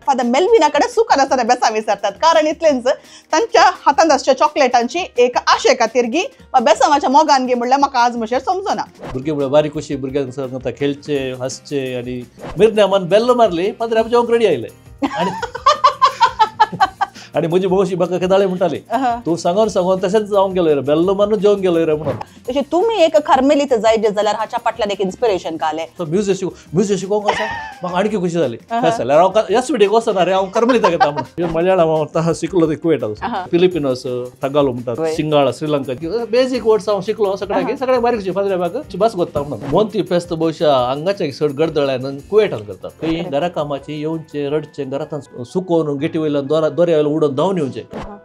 Father Melvina कडेन सुखान आसतना बेसां विसरतात, कारण इतलेंच तांच्या हातांत आसच्या चॉकलेटांची एक आशे खातीर गी वा बेसांवाच्या मोगान गी म्हणल्यार म्हाका आज म्हजेर समजना. भुरगीं म्हळ्यार बारीक खुशी, भुरग्यांक सांगता खेळचे हांसचे आनी मिरन्या बेल्ल मारली पाद्र्याब जेवंक रेडी आयले आनी आनी म्हजी मावशी म्हाका केदाळे म्हणटाली तूं सांगोन सांगोन तशेंच जावंक गेलो रे, बेल्लो मारून जेवंक गेलो रे म्हणून. तशें तुमी एक कार्मेलीत जायत जाल्यार हाच्या फाटल्यान एक इन्स्पिरेशन कालें. तो म्युजीक शिको, म्युजीक शिकोवंक आसा म्हाका आणखी खुशी जाली. जाल्यार हांव एस व्ही डीक वचना रे, हांव कार्मेलीताक येता म्हणून. मलयाळम हांव शिकलो ते कुवेटाक, फिलिपिनोस तगालो म्हणटात, सिंगाळा श्रीलंका, बेजीक वर्ड्स हांव शिकलो सगळ्याक सगळ्याक बारीक खुशी. फादर बस गोत्ता म्हणून मोंती फेस्त बहुशा हांगाचे चड गडदळ्यान कुवेटान करतात. खंय घरा कामाची येवचे रडचे घरांत सुकोवन गेटी वयल्यान दोऱ्या वयल्यान उडोवन धांवन येवचे,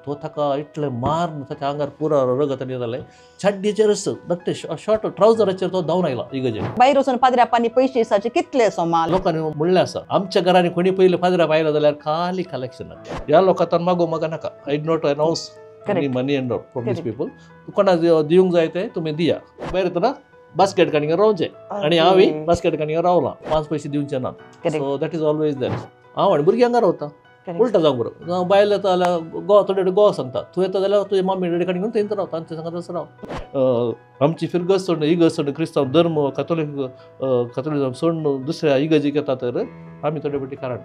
तो ताका इतले मारून ताच्या आंगार पुरा रगत जालें. छाड्डीचेरच धाकटे शॉर्ट ट्रावजराचेर तो धांवन आयला इगर्जेक. भायर वचून पाद्र्यापांनी पयशे दिसाचे कितले सोमाल लोकांनी म्हणलें आसा, आमच्या घरांनी कोणी पयले पाद्र्याप आयलो जाल्यार खाली कलेक्शन. ह्या लोकांत मागो म्हाका नाका, I do not announce any money and from these people. कोणा दिवंक जाय ते तुमी दिया. भायर येतना बास्केट काणी रावचें आनी हांवूय बास्केट काणी रावलां, 5 पयशे दिवचे ना. So that is always there. हांव आनी भुरग्यांक रावता उलटा जावंक बरो. बायल येता जाल्यार गोवा थोडे थोडे गोवा सांगता, तूं येता जाल्यार तुजे मम्मी डॅडी कडेन घेवन थंय राव, तांचे सांगता तसो राव. आमची फिरगज सोडून इगर्ज सोडून क्रिस्तांव धर्म कॅथोलीक कॅथोलिझम सोडून दुसऱ्या इगर्जीक येता तर आमी थोडे फावटी कारण.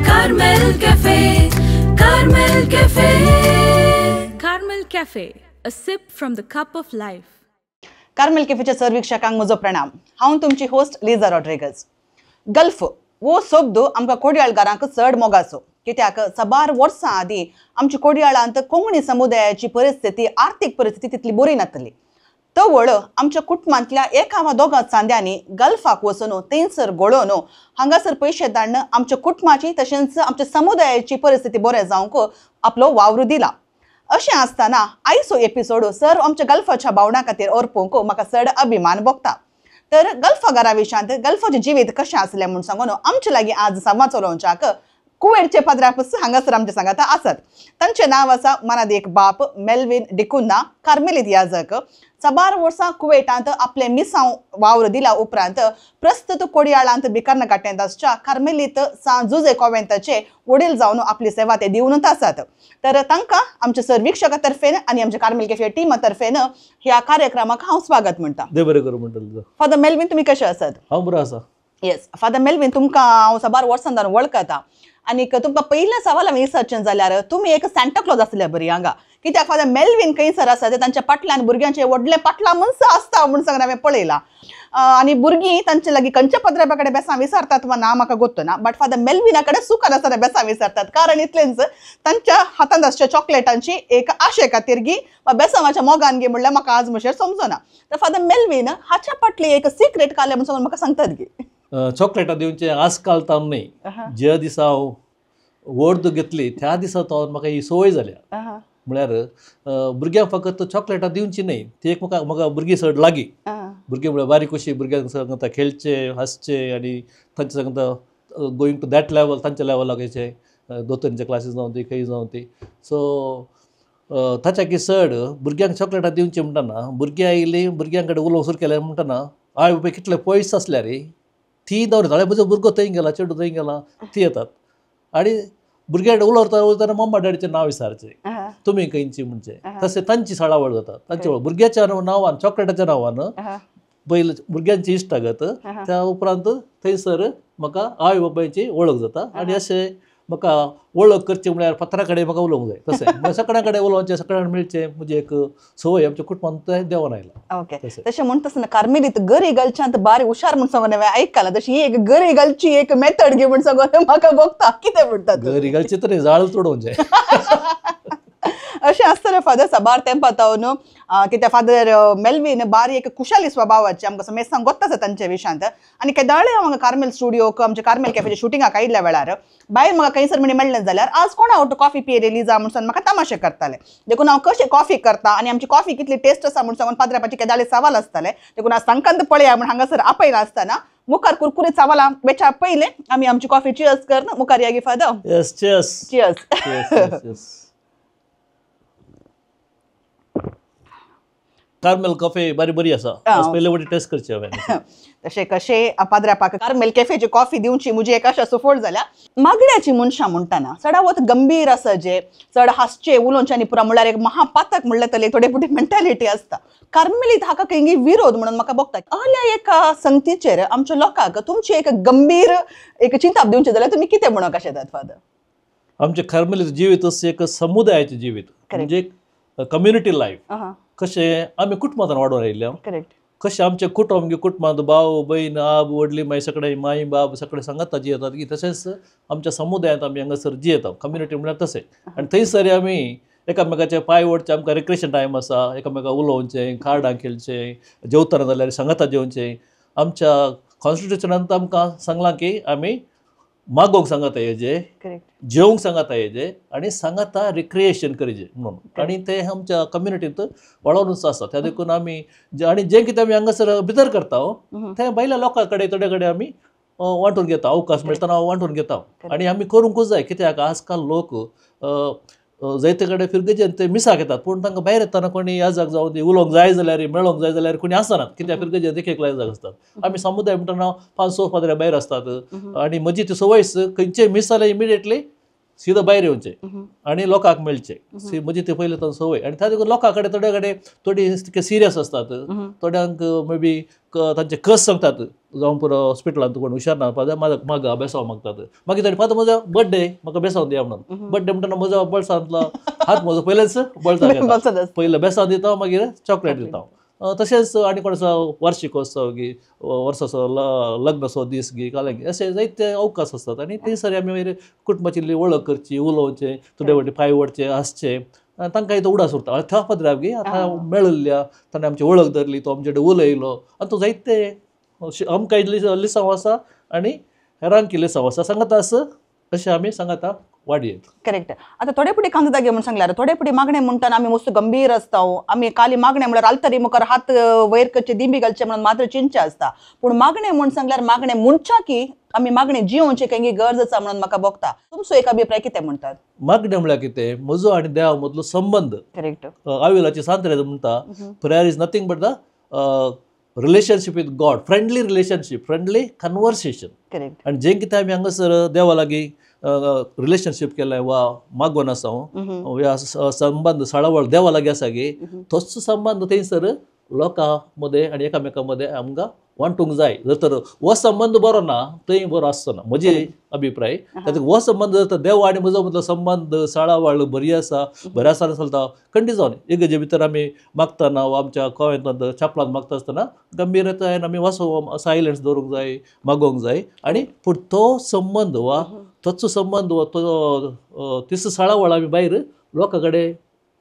Carmel Cafe. Carmel Cafe, a sip from the cup of life. Carmel कॅफेच्या सर्विक्षकांक म्हजो प्रणाम. हांव तुमची होस्ट लिझा रॉड्रिगज. गल्फ हो शब्द आमकां कोडयाळकारांक चड मोगाचो, कित्याक साबार वर्सां आदीं आमच्या कोडयाळांत कोंकणी समुदायाची परिस्थिती, आर्थीक परिस्थिती तितली बरी नासली. तवळ आमच्या कुटुंबांतल्या एका वा दोगा चांद्यांनी गल्फाक वचून थंयसर गळोवन हांगासर पयशे धाडून आमच्या कुटुंबाची तशेंच आमच्या समुदायाची परिस्थिती बरें जावंक आपलो वावर दिला. अशें आसतना आयचो एपिसोड सर आमच्या गल्फाच्या भावणां खातीर अर्पूंक म्हाका चड अभिमान भोगता. तर गल्फा घरा विशांत गल्फाचें जिवीत कशें आसलें म्हूण सांगून आमचे लागीं आज संवाद चलोवच्याक कुवेटचे पाद्रापस हांगासर आमचे सांगाता आसत. तांचें नांव आसा मनादेक बाप मेल्विन डिकुन्हा, कार्मेलीत याजक. साबार वर्सां कुवेटांत आपलें मिसांव वावर दिल्या उपरांत प्रस्तुत कोडयाळांत बिकर्णकाट्यांत आसच्या कार्मेलीत सां जुजे कॉवेंताचे वडील जावन आपली सेवा ते दिवनूच आसात. तर तांकां आमच्या सर्विक्षका तर्फेन आनी आमच्या कार्मेल कॅफे टिमा तर्फेन ह्या कार्यक्रमाक हांव स्वागत म्हणटा. देव बरें करूं म्हणटा. फादर मेल्विन, तुमी कशे आसात? हांव बरो आसा. येस फादर मेल्विन, तुमकां हांव साबार वर्सां जावन वळखता आनीक तुमकां पयल्या सवाल हांवें विचारचें जाल्यार तुमी एक सांताक्लॉज आसले बरी हांगा, कित्याक फादर मेल्विन खंयसर आसा ते तांच्या पाटल्यान भुरग्यांचे व्हडलें पाटलां मनसां आसता म्हूण सांगून हांवें पळयलां. आनी भुरगीं तांचे लागीं खंयच्या पाद्र्या कडेन बेसां विसरतात वा ना म्हाका गोत्त ना, बट फादर मेल्विना कडेन सुखान आसतना बेसां विसरतात, कारण इतलेंच तांच्या हातांत आसच्या चॉकलेटांची एक आशे खातीर गी वा बेसांवाच्या मोगान गी म्हणल्यार म्हाका आज म्हजेर समजना. तर फादर मेल्विन हाच्या फाटली एक सिक्रेट कालें म्हूण सांगून म्हाका सांगतात गी. चॉकलेटां दिवचें आजकाल ताम न्हय, ज्या दिसा हांव वर्द घेतली त्या दिसा तो म्हाका ही संवय जाल्या. म्हळ्यार भुरग्यांक फकत चॉकलेटां दिवची न्हय, ती एक म्हाका म्हाका भुरगीं चड लागीं. भुरगीं म्हळ्यार बारीक खुशी, भुरग्यांक सांगता खेळचे हांसचे आनी तांचे सांगता गोईंग टू that level, तांच्या लेवलाक येचे दोतोरांचे क्लासीस जावं ती खंय जावं ती. सो ताच्या चड भुरग्यांक चॉकलेटां दिवची म्हणटना भुरगीं आयलीं भुरग्यां कडेन उलोवंक सुरू केलें म्हणटना आवय बापूय कितले पयस आसल्यार ती दवरता, जाल्यार म्हजो भुरगो थंय गेला, चेडूं थंय गेला, ती येतात आनी भुरग्यां कडेन उलयता उलयतना मम्मा डॅडीचें नांव विचारचें, तुमी खंयची म्हणचें, तशें तांची साळावळ जाता. तांची भुरग्याच्या नांवान चॉकलेटाच्या नांवान पयलीं भुरग्यांची इश्टागत, त्या उपरांत थंयसर म्हाका आवय बापायची वळख जाता. आनी अशें म्हाका वळख करची म्हळ्यार पत्रा कडेन म्हाका उलोवंक जाय, तशें सगळ्यां कडेन उलोवचें, सगळ्यांक मेळचें म्हजी एक संवय आमच्या कुटुंबांत देंवन आयला. ओके, तशें म्हणटा आसतना कार्मेलीत गरी घालच्यांत बारी हुशार म्हूण सांगून हांवें आयकलां, तशी ही एक गरी घालची एक मेथड घे म्हूण सांगून म्हाका भोगता. कितें म्हणटात? गरी घालची तर जाळ तोडोवंक जाय. अशें आसतलें फादर साबार तेंपा न्हू कित्याक फादर मेल्वीन बारी एक खुशाली स्वभावाचे आमकां मेस्तांक गोत्त आसा तांच्या विशयांत. आनी केदाळे हांव हांगा कार्मेल स्टुडियोक आमच्या कार्मेल कॅफेच्या शुटिंगाक आयिल्ल्या वेळार भायर म्हाका खंयसर म्हणी मेळ्ळें जाल्यार आज कोण आवट कॉफी पियेले लिजा म्हूण सांगून म्हाका तमाशे करताले. देखून हांव कशें कॉफी करता आनी आमची कॉफी कितली टेस्ट आसा म्हूण सांगून पाद्रापाची केदाळे सवाल आसताले. देखून आज तांकां पळया म्हूण हांगासर आपयला आसतना मुखार कुरकुरीत सवालां वेच्या पयलें आमी आमची कॉफी चियर्स कर मुखार या गे father. Yes, cheers. Cheers. Yes, yes. Carmel coffee बारी बरी आसा, आज पयले वटी टेस्ट करची हांवें. तशें कशें पाद्रापाक कार्मेल कॅफेची कॉफी दिवची म्हजी एक आशा सुफळ जाल्या. मागण्याची मनशां म्हणटना चडावत गंभीर आसा, जे चड हांसचे उलोवचे आनी पुरा म्हणल्यार एक महापातक म्हणलें तरी थोडे फुटी मेंटालिटी आसता. कार्मेलीत हाका खंय विरोध म्हणून म्हाका भोगता. अहल्या एका संगतीचेर आमच्या लोकांक तुमची एक गंभीर एक चिंताप दिवचें जाल्यार तुमी कितें म्हणूंक कशें येतात फादर? आमचें कार्मेलीत जिवीत एक समुदायाचें जिवीत, म्हणजे कम्युनिटी लायफ. कशें आमी कुटुंबांत वाडोवन आयिल्ले, कशें आमचें कुटुंब कुटुंबांत भाव भयण आब व्हडली मागीर सगळे माय बाब सगळे सांगाता जियेतात की तशेंच आमच्या समुदायांत आमी हांगासर जियेता. कम्युनिटी म्हळ्यार तशें. आनी थंयसर आमी एकामेकाचे पांय ओडचे, आमकां रिक्रिएशन टायम आसा, एकामेका उलोवचें, कार्डां खेळचें, जेवतना जाल्यार सांगाता जेवचें. आमच्या कॉन्स्टिट्युशनांत आमकां सांगलां की आमी मागोवंक सांगाता येजे, जेवंक सांगाता येजे आनी सांगाता रिक्रिएशन करीजे म्हणून. आनी ते आमच्या कम्युनिटींत वाडोवनूच आसा. त्या देखून आमी आनी जें कितें आमी हांगासर भितर करता तें भायल्या लोकां कडेन थोडे कडेन आमी वांटून घेता, अवकाश मेळटना वांटून घेता. आनी आमी करूंकूच जाय, कित्याक आजकाल लोक जायते कडेन फिरगेजेन ते मिसाक येतात, पूण तांकां भायर येतना कोणी याजाक जावं ती उलोवंक जाय जाल्यार मेळोंक जाय जाल्यार कोणी आसनात, कित्याक फिरगेजेन एक एकला याजाक आसतात. आमी समुदाय म्हणटना 5-6 पाद्रे भायर आसतात आनी म्हजी ती संवय खंयचेय मीस जाल्यार इमिडिएटली सिधा भायर येवचें आनी लोकांक मेळचें, म्हजी ती पयलीं तांची संवय. आनी त्या देखून लोकां कडेन थोडे कडेन थोडी सिरियस आसतात, थोड्यांक मे बी तांचे कस सांगतात, जावं पुरो हॉस्पिटलांत कोण हुशार ना फादर म्हाका बेसांव मागतात, मागीर ताणी फादर म्हजो बड्डे म्हाका बेसांव दिया म्हणून. बड्डे म्हणटना म्हजो बळसांतलो हात म्हजो पयलेच बळसाक, पयलो बेसांव दिता मागीर चॉकलेट दिता. तशेंच आनी कोणाचो वार्षिकोत्सव गी वर्साचो लग्नाचो दीस गी काल अशे जायते अवकाश आसतात आनी थंयसर आमी मागीर कुटुंबाची वळख करची, उलोवचें, थोडे वाटी पांय ओडचे, हांसचें, तांकां तो उडास उरता. त्या पद्राक गी आतां मेळिल्ल्या ताणें आमची वळख धरली, तो आमचे कडेन उलयलो आनी तो जायते आमकां लिसांव आसा आनी हेरांक लिसांव आसा सांगता आस अशें आमी सांगता वाडयेत. करेक्ट. आतां थोडे फुडें कांदा घे म्हूण सांगल्यार थोडे फुडें मागणें म्हणटना आमी मस्त गंभीर आसता, आमी काली मागणें म्हळ्यार आल्तरी मुखार हात वयर करचे दिंबी घालचे म्हणून मात्र चिंतचें आसता. पूण मागणें म्हूण सांगल्यार मागणें म्हणच्या की आमी मागणें जियोवचें खंय गरज आसा म्हणून म्हाका भोगता. तुमचो एक अभिप्राय कितें म्हणटात? मागणें म्हळ्यार कितें, म्हजो आनी देवा मदलो संबंद. करेक्ट. आविलाची सांत्रेज म्हणटा, prayer is nothing but the relationship with God, friendly relationship, friendly conversation. Correct. आनी जें कितें आमी हांगासर देवा लागीं रिलेशनशीप केलें वा मागोन आसा ह्या संबंद साळावळ देवा लागीं आसा गी तोच संबंद थंयसर लोकां मदें आनी एकामेकां मदें आमकां वांटूंक जाय. जर तर हो संबंद बरो ना थंय बरो आसचो ना, म्हजी अभिप्राय. तातूंत हो संबंद जर तर देव आनी म्हजो मदलो संबंद साळावळ बरी आसा, बऱ्या आसा चलता खंडीत जावन इगर्जे भितर आमी मागतना वा आमच्या कोवेंतांत चॅपलांत मागता आसतना गंभीरतायेन आमी वासो सायलन्स दवरूंक जाय, मागोवंक जाय. आनी पूण तो संबंद वा तोच संबंद वा तो तिसरो साळावळ आमी भायर लोकां कडेन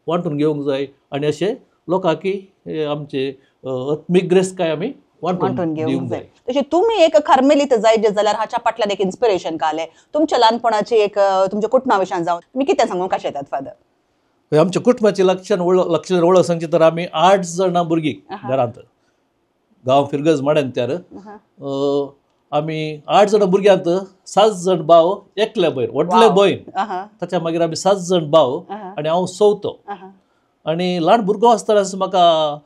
वांटून घेवंक जाय आनी अशें लोकांकी आमचे आत्मीक ग्रेस्तकाय आमी वांटून घेवंक जाय. तशें तुमी एक कार्मेलीत जायजे जाल्यार हाच्या फाटल्यान एक इन्स्पिरेशन कालें तुमच्या ल्हानपणाची एक तुमच्या कुटुंबा विशयान जावन तुमी कितें सांगूंक कशें येतात फादर? आमच्या कुटुंबाची लक्षण वळख सांगची तर आमी 8 जाणां भुरगीं घरांत, गांव फिरगज माड्यान त्यार आमी 8 जाणां भुरग्यांत 7 जाण भाव, एकले भयण, व्हडले भयण, ताच्या मागीर आमी 7 जाण भाव आनी हांव चवथो. आनी ल्हान भुरगो आसतनाच म्हाका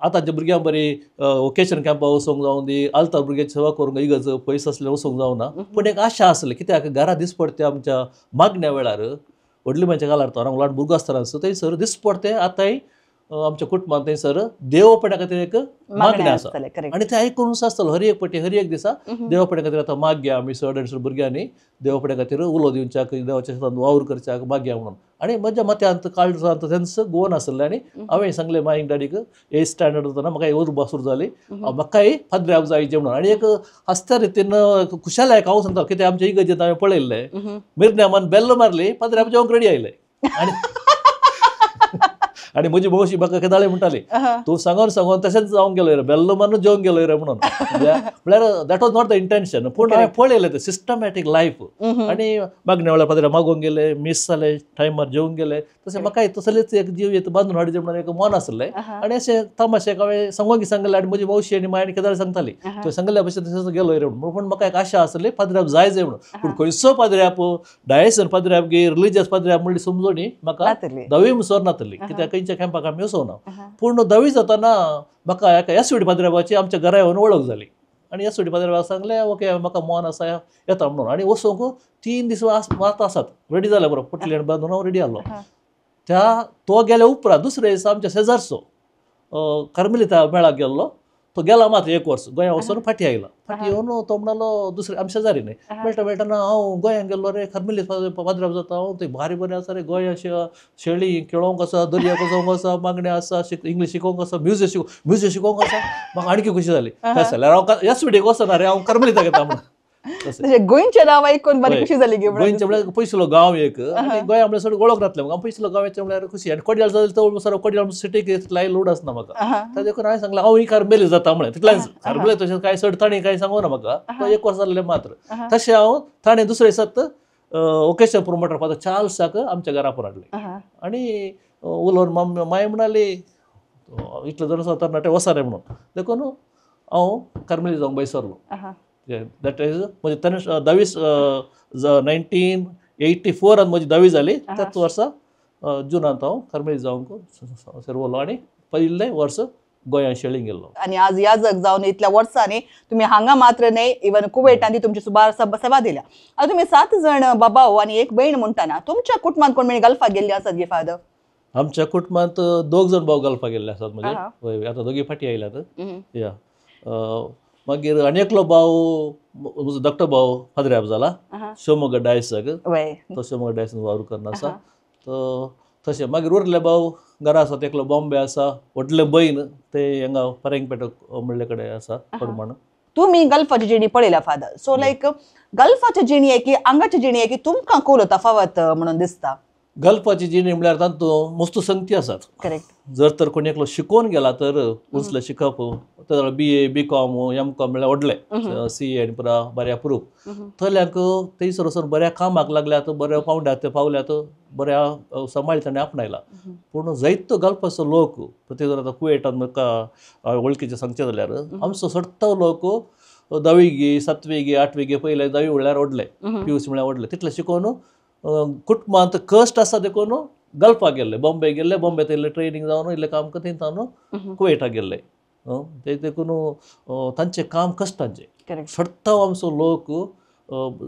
आतांच्या भुरग्यां बरी वोकेशन कॅम्पा वचोंक जावं दी, आल्तार भुरग्याची सेवा करूंक इगर्ज पयस आसले वचोंक जावना, पूण एक आशा आसली कित्याक घरा दिसपडटे आमच्या मागण्या वेळार व्हडली मनशां घालार तो हांव ल्हान भुरगो आसतना थंयसर दिसपडटे आतांय आमच्या कुटुंबांत थंयसर देवपणा खातीर एक मागणें आसा आनी तें आयकूनच आसतलो हर एक पटी हर एक दिसा देवपणा खातीर आतां मागया आमी चड आनी चड भुरग्यांनी देवपणा खातीर उलो दिवच्याक, देवाच्या शेतांत वावर करच्याक मागया म्हणून. आनी म्हज्या मत्यांत काळजांत तेंच गोवन आसलें आनी हांवें सांगलें माईक डॅडीक एथ स्टँडर्ड जातना म्हाका उर्बा सुरू जाली म्हाकाय पाद्र्याव जायचें म्हणून. आनी एक हांसत्या रितीन खुशालकायेक हांव सांगता कित्याक आमच्या इगर्जेंत हांवें पळयल्लें मिरन्यामान बेल्ल मारली पाद्र्याव जेवंक रेडी आयले आनी आनी म्हजी मावशी म्हाका केदाळे म्हणटाली तूं सांगोन सांगोन तशेंच जावंक गेलो रे, बेल्ल मारून जेवंक गेलो रे म्हणून. म्हळ्यार that was not the intention, पूण हांवें पळयलें तें सिस्टमॅटीक लायफ. आनी मागणे वेळार पाद्र्या मागोवंक गेले, मीस जालें टायमार जेवंक गेले, तशें म्हाका तसलेच एक जीव येत बांदून हाडचें म्हणून एक मन आसलें. आनी अशें तमाशेक हांवें सांगोंक सांगलें आनी म्हजी मावशी आनी माय आनी केदाळे सांगताली तुवें सांगल्या भशेन तशेंच गेलो रे म्हणून. पूण म्हाका एक आशा आसली पाद्र्याप जाय जाय म्हणून. पूण खंयचो पाद्र्याप डायसन पाद्र्याप गे रिलिजियस पाद्र्याप म्हणली समजणी म्हाका धावी मुसर नातली, कित्याक खंयच्या कॅम्पाक आमी वचोना. पूण धावी जाताना म्हाका एका एस वी डी पाद्र्याबाची आमच्या घरा येवन वळख जाली आनी एस वी डी पाद्र्याबाक सांगलें ओके म्हाका मन आसा येता म्हणून. आनी वचूंक 3 दीस मात आसात रेडी जाले बरो पोटली आनी बांदून हांव रेडी आहलो. त्या तो गेल्या उपरांत दुसरे दिसा आमच्या शेजारचो कार्मेलिता मेळाक गेल्लो, तो गेला मात एक वर्स गोंया वचून फाटी आयला. फाटी येवन तो म्हणालो दुसरे आमच्या शेजारी न्ही मेळटा मेळटना हांव गोंयांत गेल्लो रे, कार्मेलीत पाद्र्याब जाता हांव, थंय भारी बरें आसा रे, गोंया शेळी खेळोंक आसा, दर्याक वचोंक आसा, मागणें आसा, इंग्लीश शिकोवंक आसा, म्युजीक शिकोवंक आसा. म्हाका आणखी खुशी जाली. तशें जाल्यार हांव एस वी डीक वचना रे, हांव कार्मेलिताक येता म्हणून. गोंयचें नांव आयकून बरी खुशी जाली. गोंयचें म्हळ्यार पयसुलो गांव एक, आनी गोंया म्हळ्यार चड वळख नासलें म्हाका, पयसुलो गांव येचें म्हळ्यार खुशी. आनी कोडयाळ जालें तो सर कोडयाळ सिटीक तितलाय लोड आसना म्हाका, ताजें देखून हांवें सांगलें हांव ही कार्मेली जाता म्हळें. तितल्यान कार्मेली तशें कांय चड ताणें कांय सांगूना म्हाका, तो एक वर्स जाल्लें मात्र. तशें हांव ताणें दुसरे दिसात ओकेशन प्रोमोटर फादर चार्ल्साक आमच्या घरा पोर हाडलें आनी उलोवन माय म्हणाली इतले जाण आसा तरणाटे वसा रे म्हणून. देखून हांव कार्मेली जावंक भायर सरलो. That is म्हजी तेन्ना धावी 1984 म्हजी धावी जाली, त्याच वर्सा जुनांत हांव कार्मेली जावंक सरवलो आनी पयलें वर्स गोंया शेळींक गेल्लो. आनी आज याजक जावन इतल्या वर्सांनी तुमी हांगा मात्र न्हय इवन कुवेटांनी तुमची सुबार सेवा दिल्या. आनी तुमी 7 जण बाबाव आनी एक भयण म्हणटाना तुमच्या कुटुंबांत कोण मेळी गल्फाक गेल्ली आसात गे फादर? आमच्या कुटुंबांत 2 जण भाव गल्फाक गेल्ले आसात म्हजे, आतां दोगी फाटी आयल्यात. या मागीर आनी एकलो भाव म्हजो धाकटो भाव पाद्र्याब जाला शिवमोग्गा डायसाक, तो शिवमोग्गा डायसान वावर करून आसा. तो तशें मागीर उरले भाव घरा आसात, एकलो बॉम्बे आसा, व्हडले बयण ते हांगा परेंगपेट म्हणले कडेन आसा कोडमाण. तुमी गल्फाची जिणी पळयल्या फादर, सो लायक गल्फाची जिणी आहे की हांगाची जिणी आहे की तुमकां कोलो तफावत म्हणून दिसता? गल्फाची जिणी म्हळ्यार तातूंत मस्त संगती आसात. करेक्ट. जर तर कोणी एकलो शिकोवन गेला तर उंचलें शिकप तर B A B com M com म्हळ्यार व्हडलें सी ए आनी पुरा बऱ्या प्रूफ थंयल्यांक थंयसर वचून बऱ्या कामाक लागल्यात, बऱ्या पावंड्यार ते पावल्यात, बऱ्या सांबाळी ताणें आपणायला. पूण जायतो गल्फाचो लोक प्रत्येक जर आतां कुवेटान म्हाका वळखीचें सांगचें जाल्यार आमचो सडतो लोक धावी गे 7वी गे 8वी गे पयले धावी म्हळ्यार व्हडले पी यू सी म्हळ्यार व्हडले तितलें शिकोवन कुटुंबांत कश्ट आसा देखून गल्फाक गेल्ले, बॉम्बे गेल्ले, बॉम्बे इल्लें ट्रेनींग जावन इल्लें काम थंय तावन कुवेटाक गेल्ले. ते देखून तांचें काम कश्टांचें. सडतो आमचो लोक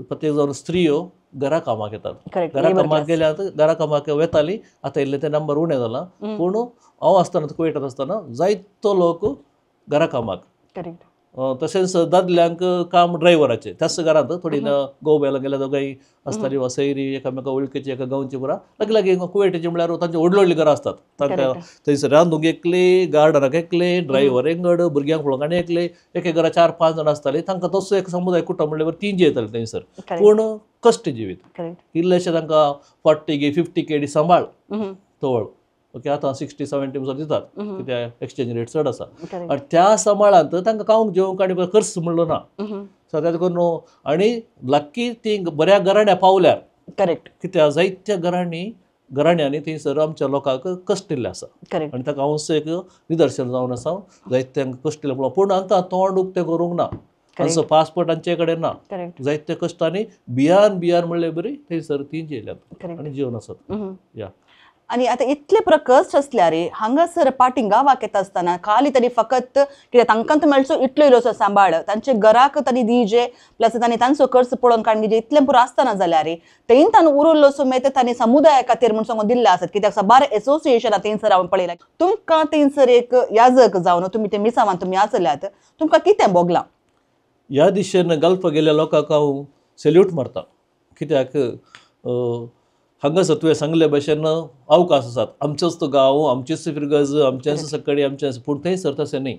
प्रत्येक जावन स्त्रियो घरा कामाक येतात, घरा कामाक गेल्यात, घरा कामाक वेताली. आतां इल्लें तें नंबर उणें जाला, पूण हांव आसतना कुवेटांत आसतना जायतो लोक घरा कामाक. तशेंच दादल्यांक काम ड्रायव्हराचें त्याच घरांत थोडी गोव बैलां गेल्यार दोगांय आसताली वा सैरी एकामेका वळखीची एका गांवची पुरा लागीं लागीं. कुवेटाची म्हळ्यार तांची व्हडली व्हडली घरां आसतात, तांकां थंयसर रांदूंक एकले, गार्डनाक एकले, ड्रायव्हर एंगड, भुरग्यांक पळोवंक आनी एकले, एके घरा 4-5 जाण आसताली. तांकां तसो एक समुदाय कुटुंब म्हणल्यार तीं जियेतालीं थंयसर. पूण कश्ट जिवीत इल्लेशें तांकां 40 गे 50 केडी सांबाळ तवळ ओके आतां 60-70 म्हणसर दितात कित्याक एक्सचेंज रेट चड आसा. आनी त्या सांबाळांत तांकां खावंक जेवंक आनी खर्च म्हणलो ना. सो तें करून आनी लक्की ती बऱ्या घराण्या पावल्यार. करेक्ट. कित्याक जायत्या घराण्यांनी थंयसर आमच्या लोकांक कश्ट दिल्लें आसा. आनी ताका हांव एक निदर्शन जावन आसा जायत्यांक कश्ट दिलें म्हणून. पूण आतां तोंड उक्तें करूंक ना, तांचो पासपोर्ट तांचे कडेन ना, जायते कश्टांनी बियान बियान म्हणले बरी थंयसर ती जेयल्यात आनी जिवन आसात. या आनी आतां इतले प्रकश्ट आसल्यार हांगासर पाटीं गांवाक येता आसतना खाली तरी फकत कित्याक तांकां मेळचो इतलो इल्लोसो सांबाळ तांचे घराक तांणी दिजे प्लस तांणी तांचो खर्च पळोवन काडून दिजे इतलें पुरो आसतना जाल्यार थंय तांणी उरिल्लोसो मेळटा तांणी समुदाया खातीर म्हूण सांगून दिल्ले आसात. कित्याक साबार एसोसिएशनां थंयसर हांवें पळयलां. तुमकां थंयसर एक याजक जावन तुमी ते मिसावान तुमी आसल्यात, तुमकां कितें भोगलां? ह्या दिशेन गल्फ गेल्ल्या लोकांक हांव सेल्यूट मारता. कित्याक हांगासर तुवें सांगले भशेन अवकाश आसात, आमचोच तो गांव, आमचीच फिरगज, आमचेंच सकाळी आमचेंच, पूण थंयसर तशें न्ही.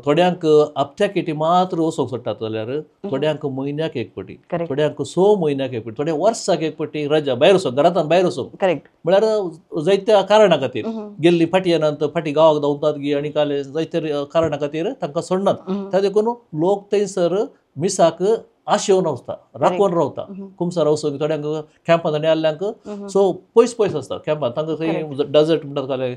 थोड्यांक हप्त्याक एटी मात्र वचोंक सोडटात जाल्यार थोड्यांक म्हयन्याक एक पटी, थोड्यांक 6 म्हयन्याक एक पटी, थोड्या वर्साक एक पटी रजा भायर वचोंक, घरांतल्यान भायर वचोंक. करेक्ट. म्हळ्यार जायत्या कारणा खातीर गेल्ली फाटी येनात, फाटी गांवाक धांवतात गी आनी काले जायत्या कारणा खातीर तांकां सोडनात. त्या देखून लोक थंयसर मिसाक आशेवन वचता, राखून रावता. कुमसार वचून थोड्यांक कॅम्पांत आनी आल्ल्यांक सो पयस पयस आसता कॅम्पांत, तांकां थंय डेजर्ट म्हणटात काले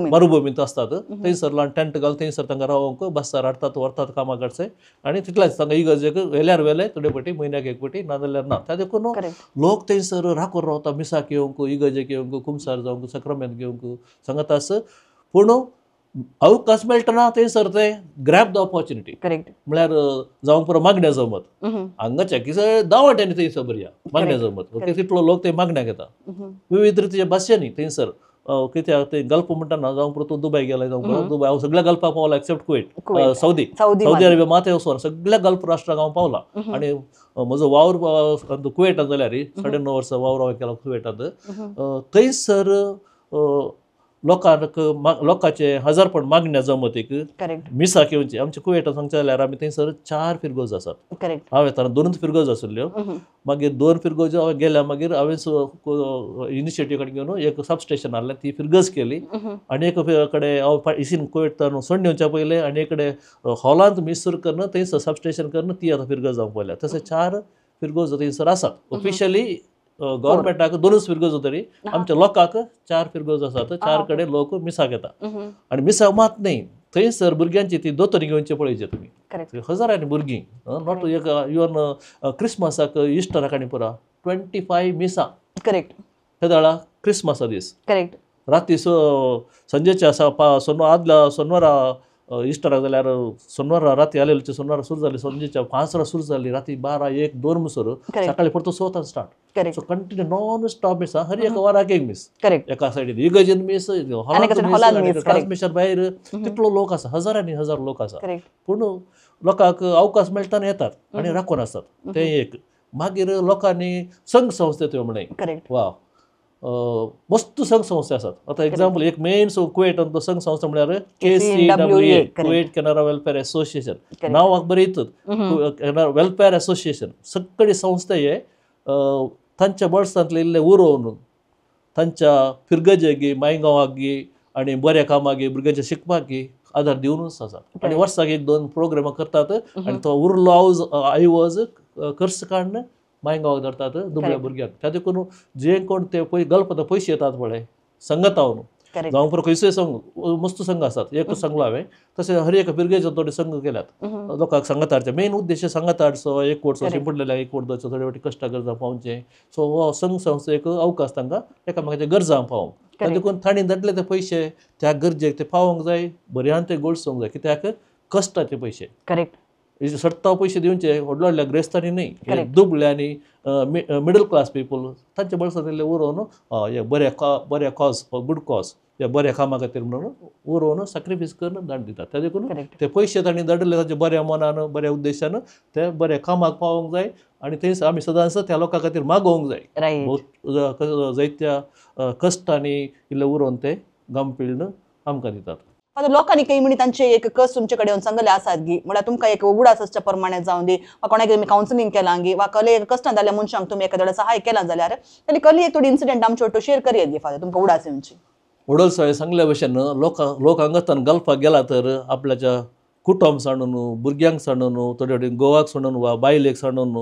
मरुभुमींत आसतात. थंयसर ल्हान टेंट घालून थंयसर तांकां रावंक बस्सार हाडटात व्हरतात कामाक हाडचे आनी तितलेंच तांकां इगर्जेक व्हेल्यार व्हेले थोडे पटी, म्हयन्याक एक पटी, नाजाल्यार ना. त्या देखून लोक थंयसर राखून रावता मिसाक येवंक, इगर्जेक येवंक, कुमसार जावंक, सक्रामेंत घेवंक सांगत आस. पूण अवकाश मेळटना थंयसर ते ग्रॅब the opportunity. Correct. म्हळ्यार जावंक पुरो मागण्या जमत हांगाच्या कितें दावट्यांनी थंयसर बरया मागण्या जमत. ओके, तितलो लोक थंय मागण्याक येता विविध रितीच्या भाशेंनी थंयसर. कित्याक ते गल्फ म्हणटा ना, जावंक पुरो तूं दुबय गेला, जावंक पुरो दुबय हांव सगळ्या गल्फाक पावला एक्सेप्ट कुवेट, सौदी अरेबिया मात वचोन सगळ्या गल्फ राष्ट्राक हांव पावला. आनी म्हजो वावर कुवेटांत जाल्यार 9.5 वर्सां वावर हांवें केला कुवेटांत. थंयसर लोकांक लोकांचे हजारपण मागण्या जमतीक मिसाक येवचे. आमच्या कुवेटान सांगचें जाल्यार आमी थंयसर 4 फिरगोज आसात. हांव येताना 2 फिरगोज आशिल्ल्यो, मागीर 2 फिरगोज हांवें गेल्या मागीर हांवें इनिशिएटीव कडेन घेवन एक सबस्टेशन हाडलें, ती फिरगज केली. आनी एक कडेन हांव इसीन कुवेटान सोडून येवच्या पयलें आनी एक कडेन हॉलांत मीस सुरू करून थंयसर सबस्टेशन करून ती आतां फिरगज जावंक पळयल्या. तशें 4 फिरगोज थंयसर आसात. ऑफिशियली गव्हर्मेंटाक 2 फिरगोज तरी आमच्या लोकांक 4 फिरगोज आसात. 4 कडेन लोक मिसाक येता. आनी मिसाक मात न्हय, थंयसर भुरग्यांची ती दोतोरी घेवची पळयची तुमी, हजारांनी भुरगीं, not एक इवन क्रिसमसाक इस्टराक आनी पुरा 25 मिसां. करेक्ट. तेदळा क्रिसमसा दीस. करेक्ट. राती संजेच्या आदल्या सोनवारा इस्टराक जाल्यार सोनवारा राती आलेलचे सोनवारा सुरू जाली, संजेच्या 5 वरां सुरू जाली, राती 12, 1, 2 म्हणसर सकाळी परतो 6 वरां start. So continue non stop मिसां, हर एका वराक एक मीस. एका सायडीन इगर्जेन मीस, हॉलान ट्रान्समिशन भायर तितलो लोक आसा, हजारांनी हजार लोक आसा. पूण लोकांक अवकाश मेळटाना येतात आनी राखून आसतात. तें एक. मागीर लोकांनी संघ संस्थे म्हणलें, वा मस्त संघ संस्था आसात. आतां एग्जाम्पल एक मेन कुवेटांतलो संघ संस्था म्हळ्यार KCWA, Kuwait Canara welfare association. नांवाक बरयतात केनरा वेलफेअर असोसिएशन. सगळे संस्था हे तांच्या बळसांतले इल्ले उरोवन तांच्या फिरगजेक, मायगांवाक आनी बऱ्या कामाक, भुरग्यांच्या शिकपाक आदार दिवनूच आसा. आनी वर्साक 1-2 प्रोग्रामां करतात आनी तो उरलो आयवज खर्च काडून मायगांवाक धरतात दुबळ्या भुरग्यांक. त्या देखून जे कोण ते पय गल्फांत पयशे येतात पळय संगतावन, जावं पुरो खंयसय संघ मस्त संघ आसात. एक सांगलो हांवें, तशें हर एका फिरगेचो थोडे संघ केल्यात लोकांक सांगात हाडचे. मेन उद्देश सांगात हाडचो, एकवटचो, शिंपडलेल्या एकवट दवरचो, थोडे वाटी कश्टां गरजां पावचें. सो हो संघ संस्था एक अवकाश तांकां एकामेकाच्या गरजांक पावोवंक. त्या देखून तांणी धाडले ते पयशे त्या गरजेक ते पावोंक जाय, बऱ्यान ते गोळसोंक जाय, कित्याक कश्टाचे पयशे. करेक्ट. सट्टा पयशे दिवचे व्हडल्या व्हडल्या ग्रेस्तांनी न्हय, दुबळ्यांनी, मिडल क्लास पीपल तांच्या बळसांतले उरोवन हे बऱ्या बऱ्या कॉज, गूड कॉज, ह्या बऱ्या कामा खातीर म्हणून उरोवन सॅक्रिफायस करून धाड दितात. त्या देखून ते पयशे तांणी धाडले तांच्या बऱ्या मनान, बऱ्या उद्देशान ते बऱ्या कामाक पावोंक जाय. आनी थंय आमी सदांच त्या लोकां खातीर मागोवंक जाय. बहुत जायत्या कश्टांनी इल्ले उरोवन ते गांव पिळून आमकां दितात. आतां लोकांनी काही म्हणी तांचे एक कस तुमचे कडेन येवन सांगले आसात गी, म्हळ्यार तुमकां एक उगडास आसच्या प्रमाणे जावन दी, वा कोणाक तुमी कावन्सिलींग केलां गी, वा कले एक कश्टां जाल्ल्या मनशांक तुमी एखाद्या सहाय केलां जाल्यार ताणी कली एक थोडी इन्सिडंट आमचे वटेन शेअर करया गी फादर, तुमकां उगडास येवची. वडोल साहेब सांगल्या भशेन लोक हांगासान गल्फाक गेला तर आपल्याच्या कुटुंब सांडून, भुरग्यांक सांडून, थोडे वटेन गोवाक सांडून वा बायलेक सांडून,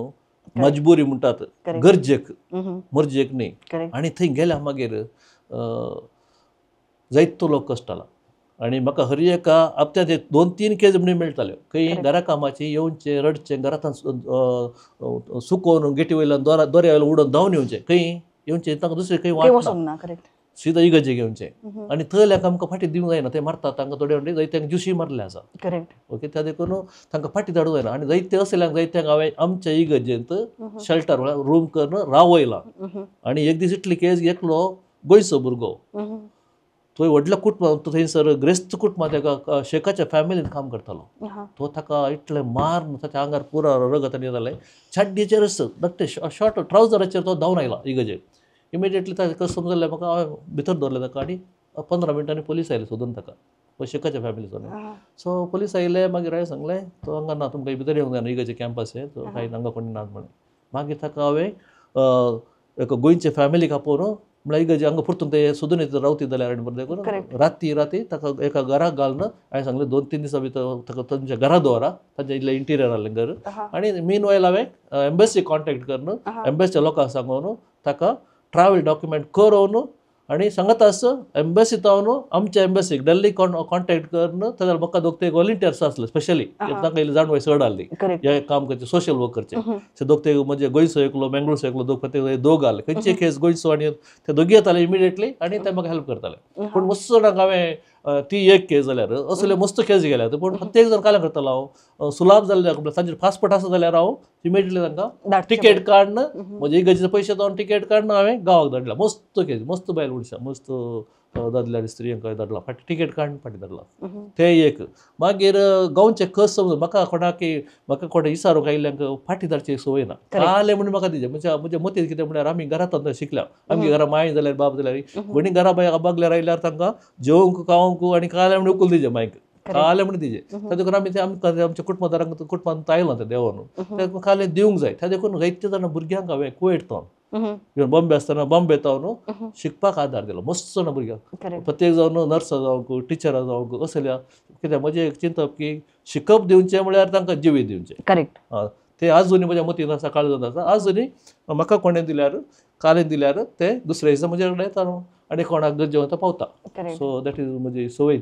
मजबुरी म्हणटात, गरजेक, मर्जेक न्ही. आनी थंय गेल्या मागीर जायतो लोक कश्टाला. आनी म्हाका हर एका हप्त्यांत 2-3 केज म्हणून मेळटाल्यो. खंय घरा कामाची येवचें, रडचें, घरांत सुकोवन गेटी वयल्यान दोऱ्या वयल्यान उडोवन धांवन येवचें, खंय येवचें तांकां दुसरें खंय वाट ना, सिधा इगर्जेक येवचें. आनी थंयल्याक आमकां फाटी दिवंक जायना, ते मारतात तांकां थोडे वटेन जायत्यांक ज्युशी मारले आसा. करेक्ट. ओके, त्या देखून तांकां फाटी धाडूंक जायना. आनी जायते असल्यांक जायत्यांक हांवें आमच्या इगर्जेंत शेल्टर म्हळ्यार रूम करून रावयला. आनी एक दीस इतली केज एकलो गोंयचो भुरगो, तो व्हडल्या कुटुंबांत, तो थंयसर ग्रेस्त कुटुंबांत एका शेखाच्या फॅमिलीन काम करतालो. तो ताका इतलें मारून ताच्या आंगार पुरा रगत आनी जालें, चाड्डीचेरच धाकटे शॉर्ट ट्रावजराचेर तो धांवन आयला इगर्जेक. इमिडिएटली ताका कसं समजलें म्हाका, हांवें भितर दवरलें ताका. आनी 15 मिनटांनी पोलीस आयले सोदून ताका. शेखाच्या फॅमिलीचो न्ही. सो पोलीस आयले मागीर हांवें सांगलें तो हांगा ना, तुमकां भितर येवंक जायना, इगर्जे कॅम्पस हे तो कांय हांगा कोणी ना म्हणलें. मागीर ताका हांवें एका गोंयचे फॅमिलीक आपोवन म्हळ्यार इगर्जे हांगा परतून ते सोदून येता रावती जाल्यार आनी बरें करून राती राती ताका एका घराक घालून हांवें सांगलें 2-3 दिसां भितर ताका तांच्या घरा दवरा, तांच्या इल्लें इंटिरियर आहलें घर. आनी मीन वायल हांवें एम्बेसी कॉन्टेक्ट करून एम्बेसीच्या लोकांक सांगून ताका ट्रॅवल डॉक्युमेंट करोवन आनी सांगत आस एम्बेसी तावन आमच्या एम्बेसीक दिल्ली कॉन्टेक्ट करून ताज्या म्हाका दोग ते व्हॉलंटियर्स आसले स्पेशली तांकां इल्ली जाणवाय चड आहली हे काम करचे सोशल वर्क करचे. सो दोग ते म्हणजे गोंयचो एकलो मेंगळूरचो एकलो दोग ते दोग आहले खंयचे केस गोंयचो आनी ते दोगी येताले इमिडिएटली आनी ते म्हाका हेल्प करताले. पूण मस्त जाणांक हांवें ती एक केस जाल्यार असले मस्त केस गेल्यात. पूण प्रत्येक जाण काय करतालो हांव सुलाभ जाल्ले तांचेर पासपोर्ट आसा जाल्यार हांव इमिडिएटली तांकां टिकेट काडून म्हजे इगर्जेचे पयशे जावन टिकेट काडून हांवें गांवाक धाडला. मस्त केस, मस्त बायल मनशां, मस्त दादले आनी स्त्रियांक हांवें धाडला, फाटीं टिकेट काडून फाटीं धाडला. ते एक मागीर गांवचे कस समज म्हाका कोणाक म्हाका कोणें इसारूंक आयिल्ल्यांक फाटीं धाडची संवय ना. कालें म्हणून म्हाका दिजे म्हणजे म्हज्या मतींत कितें म्हळ्यार आमी घरांत शिकल्या, आमगे घरा माय जाल्यार बाब जाल्यार कोणी घरा बाय बागल्यार आयल्यार तांकां जेवंक खावंक आनी कालें म्हणून उकल दिजे मायक कालें म्हणून दिजे. त्या देखून आमी ते आमकां आमच्या कुटुंबादारांक कुटुंबांत आयलां तें देवान तें कालें दिवंक जाय. त्या देखून जायते जाणां भुरग्यांक हांवें कुवेट तावन इवन बॉम्बे आसतना बॉम्बे तावन शिकपाक आदार दिलो मस्त जाणां भुरग्यांक. प्रत्येक जावन नर्सां जावंक टिचरां जावंक असल्या कित्याक म्हजें एक चिंतप की शिकप दिवचें म्हळ्यार तांकां जिवीत दिवचें. करेक्ट. ते आजुनूय म्हज्या मतीन आसा, काळजांत आसा. आजुनूय म्हाका कोणें दिल्यार कालें दिल्यार ते दुसऱ्या दिसा म्हजे कडेन येता आनी कोणाक गरजे वता पावता. सो that is म्हजी संवय.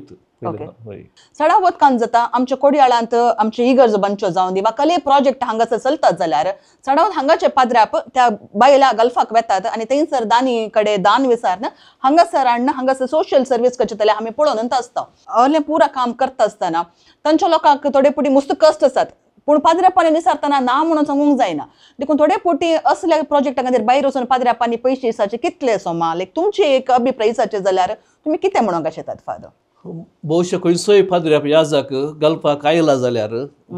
चडावत काम जाता आमच्या कोडयाळांत आमचे इगर्ज बांदच्यो जावन दी वा कले प्रोजेक्ट हांगासर चलतात जाल्यार चडावत हांगाचे पाद्र्याप त्या बायला गल्फाक वेतात आनी थंयसर दानी कडेन दान विसारन हांगासर हाडून हांगासर सोशल सर्वीस करचे आमी पळोवन आसता. असलें पुरा काम करता आसतना तांच्या लोकांक थोडे पुटी मस्त कश्ट आसात पूण पाद्र्यापांनी निसारतना ना म्हणून सांगूंक जायना. देखून थोडे पुटी असल्या प्रोजेक्टा खातीर भायर वचून पाद्र्यापांनी पयशे दिसाचे कितले सोमा लायक तुमचे एक अभिप्राय दिसाचे जाल्यार तुमी कितें म्हणूंक शेतात फादर? भोवशे खंयचोय पाद्र्याप याजाक गल्फाक आयला जाल्यार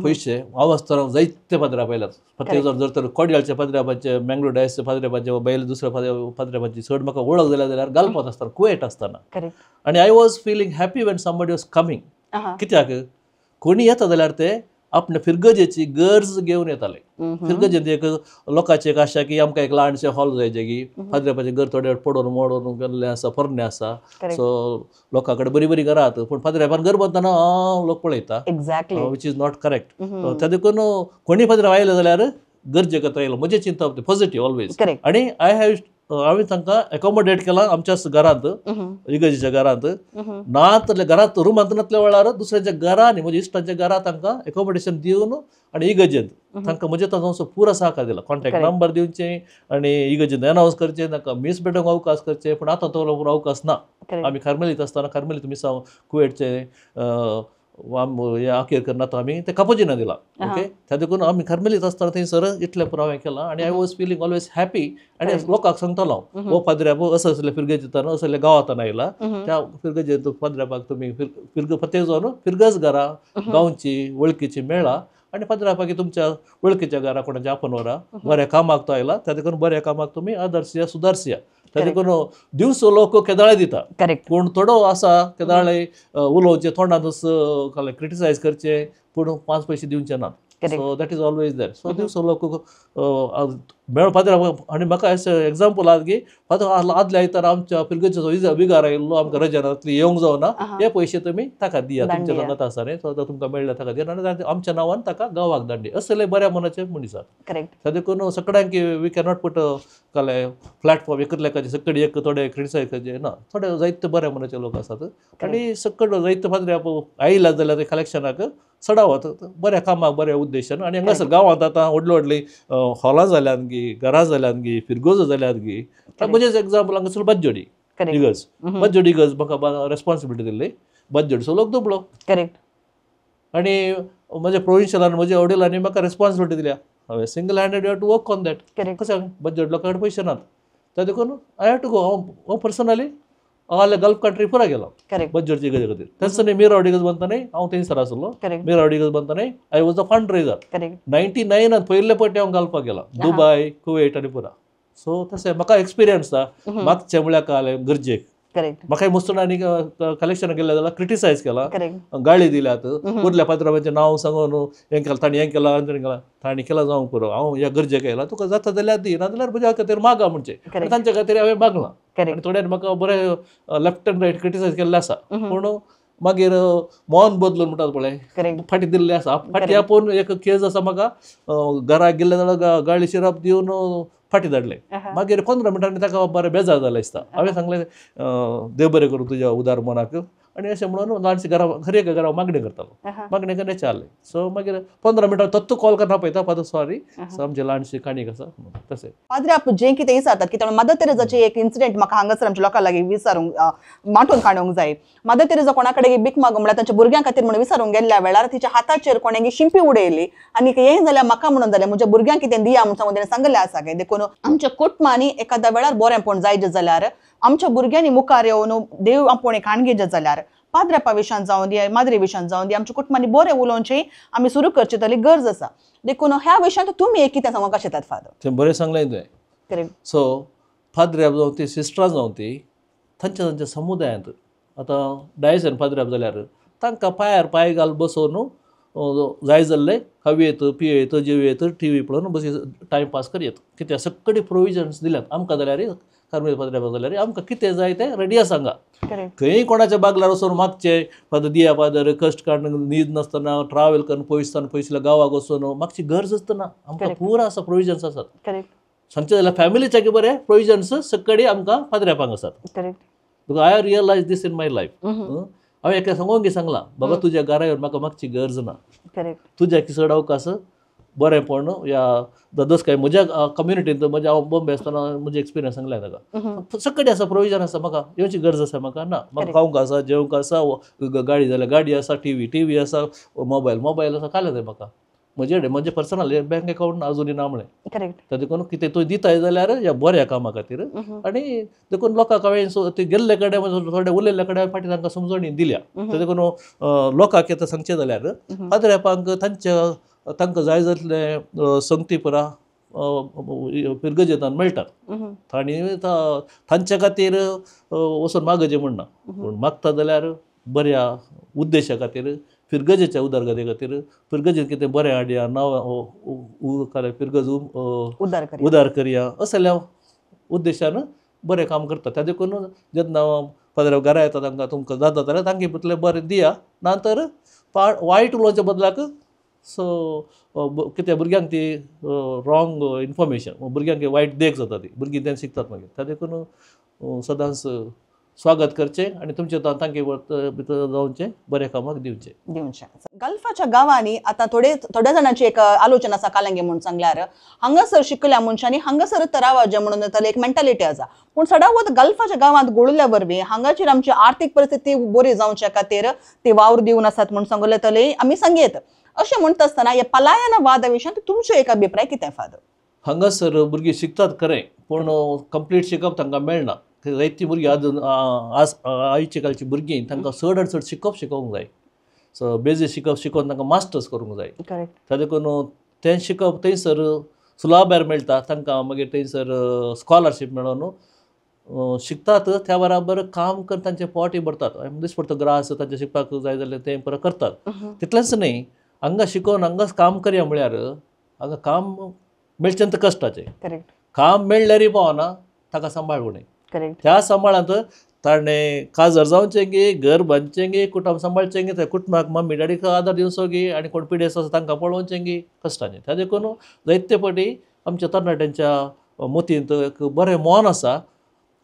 पयशे हांव आसतना जायते पाद्र्याप आयल्यात. प्रत्येक जर तर कोडयाळच्या पाद्र्यापाचे मँगलोर डायसच्या पाद्र्यापाचे वा बैल दुसऱ्या पाद्र्यापाची चड म्हाका वळख जाल्या जाल्यार गल्फांत आसतना कुवेट आसतना. आनी I was feeling happy when somebody was coming. कित्याक कोणी येता जाल्यार ते आपल्या फिरगजेची गरज घेवन येताले. फिरगजेंत एक लोकांची एक आशा की आमकां एक ल्हानशें हॉल जाय जे की पाद्र्यापाचें घर थोडे पडोवन मोडोवन गेल्लें आसा पोरणें आसा. सो लोकां कडेन बरीं बरीं घरां आहात पूण पाद्र्यापान घर बांदतना लोक पळयता, which is not correct. त्या देखून कोणी पाद्र्याप आयले जाल्यार गरजे करता आयलो म्हजें चिंतप तें पॉझिटीव ऑलवेज. आनी I have हांवें तांकां एकोमोडेट केलां आमच्या घरांत इगर्जेच्या घरांत ना तसल्या घरांत रुमांत नासल्या वेळार दुसऱ्यांच्या घरांनी म्हज्या इश्टांच्या घरांत तांकां एकोमोडेशन दिवन आनी इगर्जेंत तांकां म्हजे तांचो पुरो सहकार दिला. कॉन्टेक्ट नंबर दिवचे आनी इगर्जेंत अनावन्स करचें, तांकां मीस भेटोवंक अवकाश करचें. पूण आतां तो अवकाश ना. आमी कार्मेलीत आसतना कार्मेलीत मिसांव कुवेटचें आखेर करना तो आमी ते कापोजिना दिला. ओके, त्या देखून आमी कार्मेलीत आसतना थंयसर इतलें पुरो हांवें केलां आनी I was feeling always happy. आनी लोकांक सांगतालो हांव हो पाद्र्याप असो असले फिरगेजेंतान असले गांवांतान आयला त्या फिरगजेंत पाद्र्यापाक तुमी फिरग प्रत्येक जावन फिरगज घरां गांवची वळखीची मेळा आनी पाद्र्यापाक तुमच्या वळखीच्या घरा कोणाच्या आपोवन व्हरा बऱ्या कामाक तो आयला त्या देखून बऱ्या कामाक तुमी आदर्शिया सुदारसिया. त्या देखून दिवसो लोक केदाळे दिता पूण थोडो आसा केदाळे उलोवचें तोंडांतच क्रिटिसायज करचें पूण 5 पयशे दिवचे ना. So that is always there. So दिवसो लोक मेळ पाद्र आनी म्हाका अशें एग्जाम्पल आहा की फादर आदल्या आयतार आमच्या फिरगेचो बिगार आयिल्लो आमकां रजा नासली येवंक जावना हे पयशे तुमी ताका दिया तुमच्या सांगात आसा न्ही सो तुमकां मेळ्ळें ताका दिया आनी आमच्या नांवान ताका गांवाक धाडली असले बऱ्या मनाचे मनीस आहात. त्या देखून सगळ्यांक we cannot put Kale platform एकच लेखाचे सगळे एक थोडे क्रिटिसायज करचे ना. थोडे जायते बऱ्या मनाचे लोक आसात आनी सगळे जायते फादर आयला जाल्यार ते कलेक्शनाक चडावत बऱ्या कामाक बऱ्या उद्देशान. आनी हांगासर गांवांत आतां व्हडली व्हडली हॉलां जाल्यात गी घरां जाल्यात गी फिरगोजो जाल्यात गी. म्हजेच एग्जाम्पल हांगासर बाज्जोडी इगर्ज, बाज्जोडी इगर्ज म्हाका रेस्पॉन्सिबिलिटी दिल्ली. बाज्जोडीचो लोक दुबळो. करेक्ट. आनी म्हज्या प्रोविन्शियलान म्हज्या वडिलांनी म्हाका रेस्पॉन्सिबिलिटी दिल्या हांवें single handed you have to work on that. कशें बजट लोकां कडेन पयशे नात त्या देखून I have to go. हांव पर्सनली हांव गल्फ कंट्री पुरा गेलो बजटची गरजे खातीर. तेन्ना मीरा रॉड्रिगस बांदतना हांव थंयसर आसलो. मीरा रॉड्रिगस बांदतना I was a fund raiser. 99 पयले पटी हांव गल्फाक गेलो, दुबय, कुवेट आनी पुरा. सो तशें म्हाका एक्सपिरियन्स आसा मागचें म्हळ्यार काल गरजेक. करेक्ट. म्हाकाय मुस्तणांनी कलेक्शन केल्लें जाल्यार क्रिटिसायज केला, गाळी दिल्यात, उरल्या पात्रांचें नांव सांगून हें केलां ताणें, हें केलां ताणें केलां, ताणें केलां जावंक पुरो, हांव ह्या गरजेक येयला, तुका जाता जाल्यार दी, ना जाल्यार म्हज्या खातीर मागा म्हणचें. आनी तांच्या खातीर हांवें मागलां आनी थोड्यांनी म्हाका बरें लेफ्ट एंड रायट क्रिटिसायज केल्लें आसा. पूण मागीर मौन बदलून म्हणटात पळय फाटीं दिल्लें आसा. फाटीं आपोवन एक केस आसा म्हाका, घरा गेल्ले जाल्यार गाळी शिरप दिवन फाटीं धाडलें. मागीर 15 मिनटांनी ताका बरें बेजार जालें दिसता. हांवें सांगलें देव बरें करूं तुज्या उदार मनाक, आनी अशें म्हणून ल्हानशें घरा हर एका घरा मागणें करतालो, मागणें करून चारलें. सो मागीर 15 मिनटां तत्तू कॉल करना पळयता, फादर सॉरी, सो आमची ल्हानशी काणी आसा तशें. पाद्रे आप जें कितें विचारतात की मदर तेरेजाचें एक इन्सिडेंट म्हाका हांगासर आमच्या लोकां लागीं विचारूंक मांडून काडूंक जाय. मदर तेरेजा कोणा कडेन भीक मागूंक म्हळ्यार तांच्या भुरग्यां खातीर म्हणून विचारूंक गेल्ल्या वेळार तिच्या हाताचेर कोणें शिंपी उडयली आनी हें जाल्यार म्हाका म्हणून जालें म्हज्या भुरग्यांक कितें दिया म्हणून सांगून ताणें सांगिल्लें आसा काय. देखून आमच्या कुटुंबांनी एखाद्या वेळार बरेंपण जायजें जाल्यार आमच्या भुरग्यांनी मुखार येवन देव आपोवणें काणगेजें जाल्यार पाद्रेपा विशयान जावं दी, माद्री विशयान जावं दी, आमच्या कुटुंबांनी बरें उलोवचें आमी सुरू करचें तरी गरज आसा. देखून ह्या विशयांत तुमी एक कितें सांगूंक शकतात फादर? तें बरें सांगलें तुवें. करेक्ट. सो पाद्रेप जावं ती सिस्टरां जावं ती तांच्या तांच्या समुदायांत आतां डायसन पाद्रेप जाल्यार तांकां पांयार पांय घाल बसोवन जाय जाल्लें खावयेत, पियेत, जेवयेत, टी व्ही पळोवन बस टायम पास करयेत. कित्याक सगळी प्रोविजन्स दिल्यात आमकां जाल्यार कार्मेल पाद्रेपा जाल्यार आमकां कितें जाय तें रेडी आसा हांगा. खंय कोणाच्या बागलार वचून मागचें फादर दिया, फादर कश्ट काडून न्हीद नासतना ट्रावेल करून पयसान पयसल्या गांवाक वचून मागची गरज आसतना आमकां पुरो आसा प्रोविजन्स आसात. सांगचें जाल्यार फॅमिलीच्या बरें प्रोविजन्स सगळी आमकां पाद्रेपांक आसात. Because I realise this in my life. हांवें एका सांगूंक सांगलां, बाबा तुज्या घरा येवन म्हाका मागची गरज ना, तुज्या चड अवकाश बरेंपण ह्या ददोस काय म्हज्या कम्युनिटींत म्हज्या हांव बॉम्बे आसतना म्हजे एक्सपिरियन्स सांगल्या ताका सगळी आसा प्रोविजन आसा, म्हाका येवची गरज आसा म्हाका ना, म्हाका खावंक आसा, जेवंक आसा, गाडी जाल्यार गाडी आसा, टी व्ही आसा, मोबायल मोबायल आसा, कालें जाय म्हाका. म्हजे कडेन म्हजें पर्सनल बँक अकावंट आजुनूय ना म्हळें. करेक्ट. देखून कितें तूं दिताय जाल्यार ह्या बऱ्या कामा खातीर. आनी देखून लोकांक हांवें ते गेल्ले कडेन थोडे उलयल्ले कडेन फाटीं तांकां समजणी दिल्या. देखून लोकांक आतां सांगचें जाल्यार पाद्रेपांक तांच्या तांकां जाय जातलें संगती पुरा फिरगजेंतान मेळटात आनी तांच्या खातीर वचून मागचें म्हणना, पूण मागता जाल्यार बऱ्या उद्देशा खातीर, फिरगजेच्या उदरगती खातीर, फिरगजेन कितें बरें हाडया, नांव फिरगज उदार करया असल्या उद्देशान बरें काम करता. त्या देखून जेन्ना पाद्रे घरा येता तांकां तुमकां जाता जाल्यार तांकां तितलें बरें दिया, ना तर वायट उलोवच्या बदलाक सो कितें भुरग्यांक ती रॉंग इन्फॉर्मेशन, भुरग्यांक वायट देख जाता, ती भुरगीं तें शिकतात मागीर. त्या देखून सदांच स्वागत करचें आनी तुमचे तांके भितर जावचें बऱ्या कामाक दिवचें दिवचें. गल्फाच्या गांवांनी आतां थोड्या जाणांची एक आलोचना आसा कालंगे म्हूण सांगल्यार हांगासर शिकल्या मनशांनी हांगासर तरावाजें म्हणून जाल्यार एक मेंटालिटी आसा, पूण सदांच गल्फाच्या गांवांत गोळिल्ल्या वरवीं हांगाचेर आमची आर्थीक परिस्थिती बरी जावच्या खातीर ते वावर दिवन आसात म्हूण सांगले तरी आमी सांगयत. अशें म्हणटा आसतना ह्या पलायनवादा विशयांत तुमचो एक अभिप्राय कितें फादर? हांगासर भुरगीं शिकतात खरें, पूण कंप्लीट शिकप तांकां मेळना. जायतीं भुरगीं आज आयचे कालची भुरगीं तांकां चड आनी चड शिकप शिकोवंक जाय. सो बेजीक शिकप शिकोवन तांकां मास्टर्स करूंक जाय. त्या देखून तें शिकप थंयसर सुलाभार मेळटा तांकां, मागीर थंयसर स्कॉलरशीप मेळोन शिकतात, त्या बराबर काम करून तांचे पोटय भरतात, दिसपडतो ग्रास तांचे शिकपाक जाय जाल्यार तें परत करतात. तितलेंच न्हय, हांगा शिकोवन हांगाच काम करया म्हळ्यार हांगा काम मेळचें तर कश्टाचें. काम मेळ्ळ्यारय पावना, ताका सांबाळूं न्हय. त्या सांबाळांत ताणें काजर जावचें गी, घर बांदचें गी, कुटुंब सांबाळचें गी, त्या कुटुंबाक मम्मी डॅडीक आदार दिवचो गी, आनी कोण पिडेस्त आसा तांकां पळोवचें गी, कश्टाचें. त्या देखून जायते फावटी आमच्या तरणाट्यांच्या मतींत एक बरें मन आसा,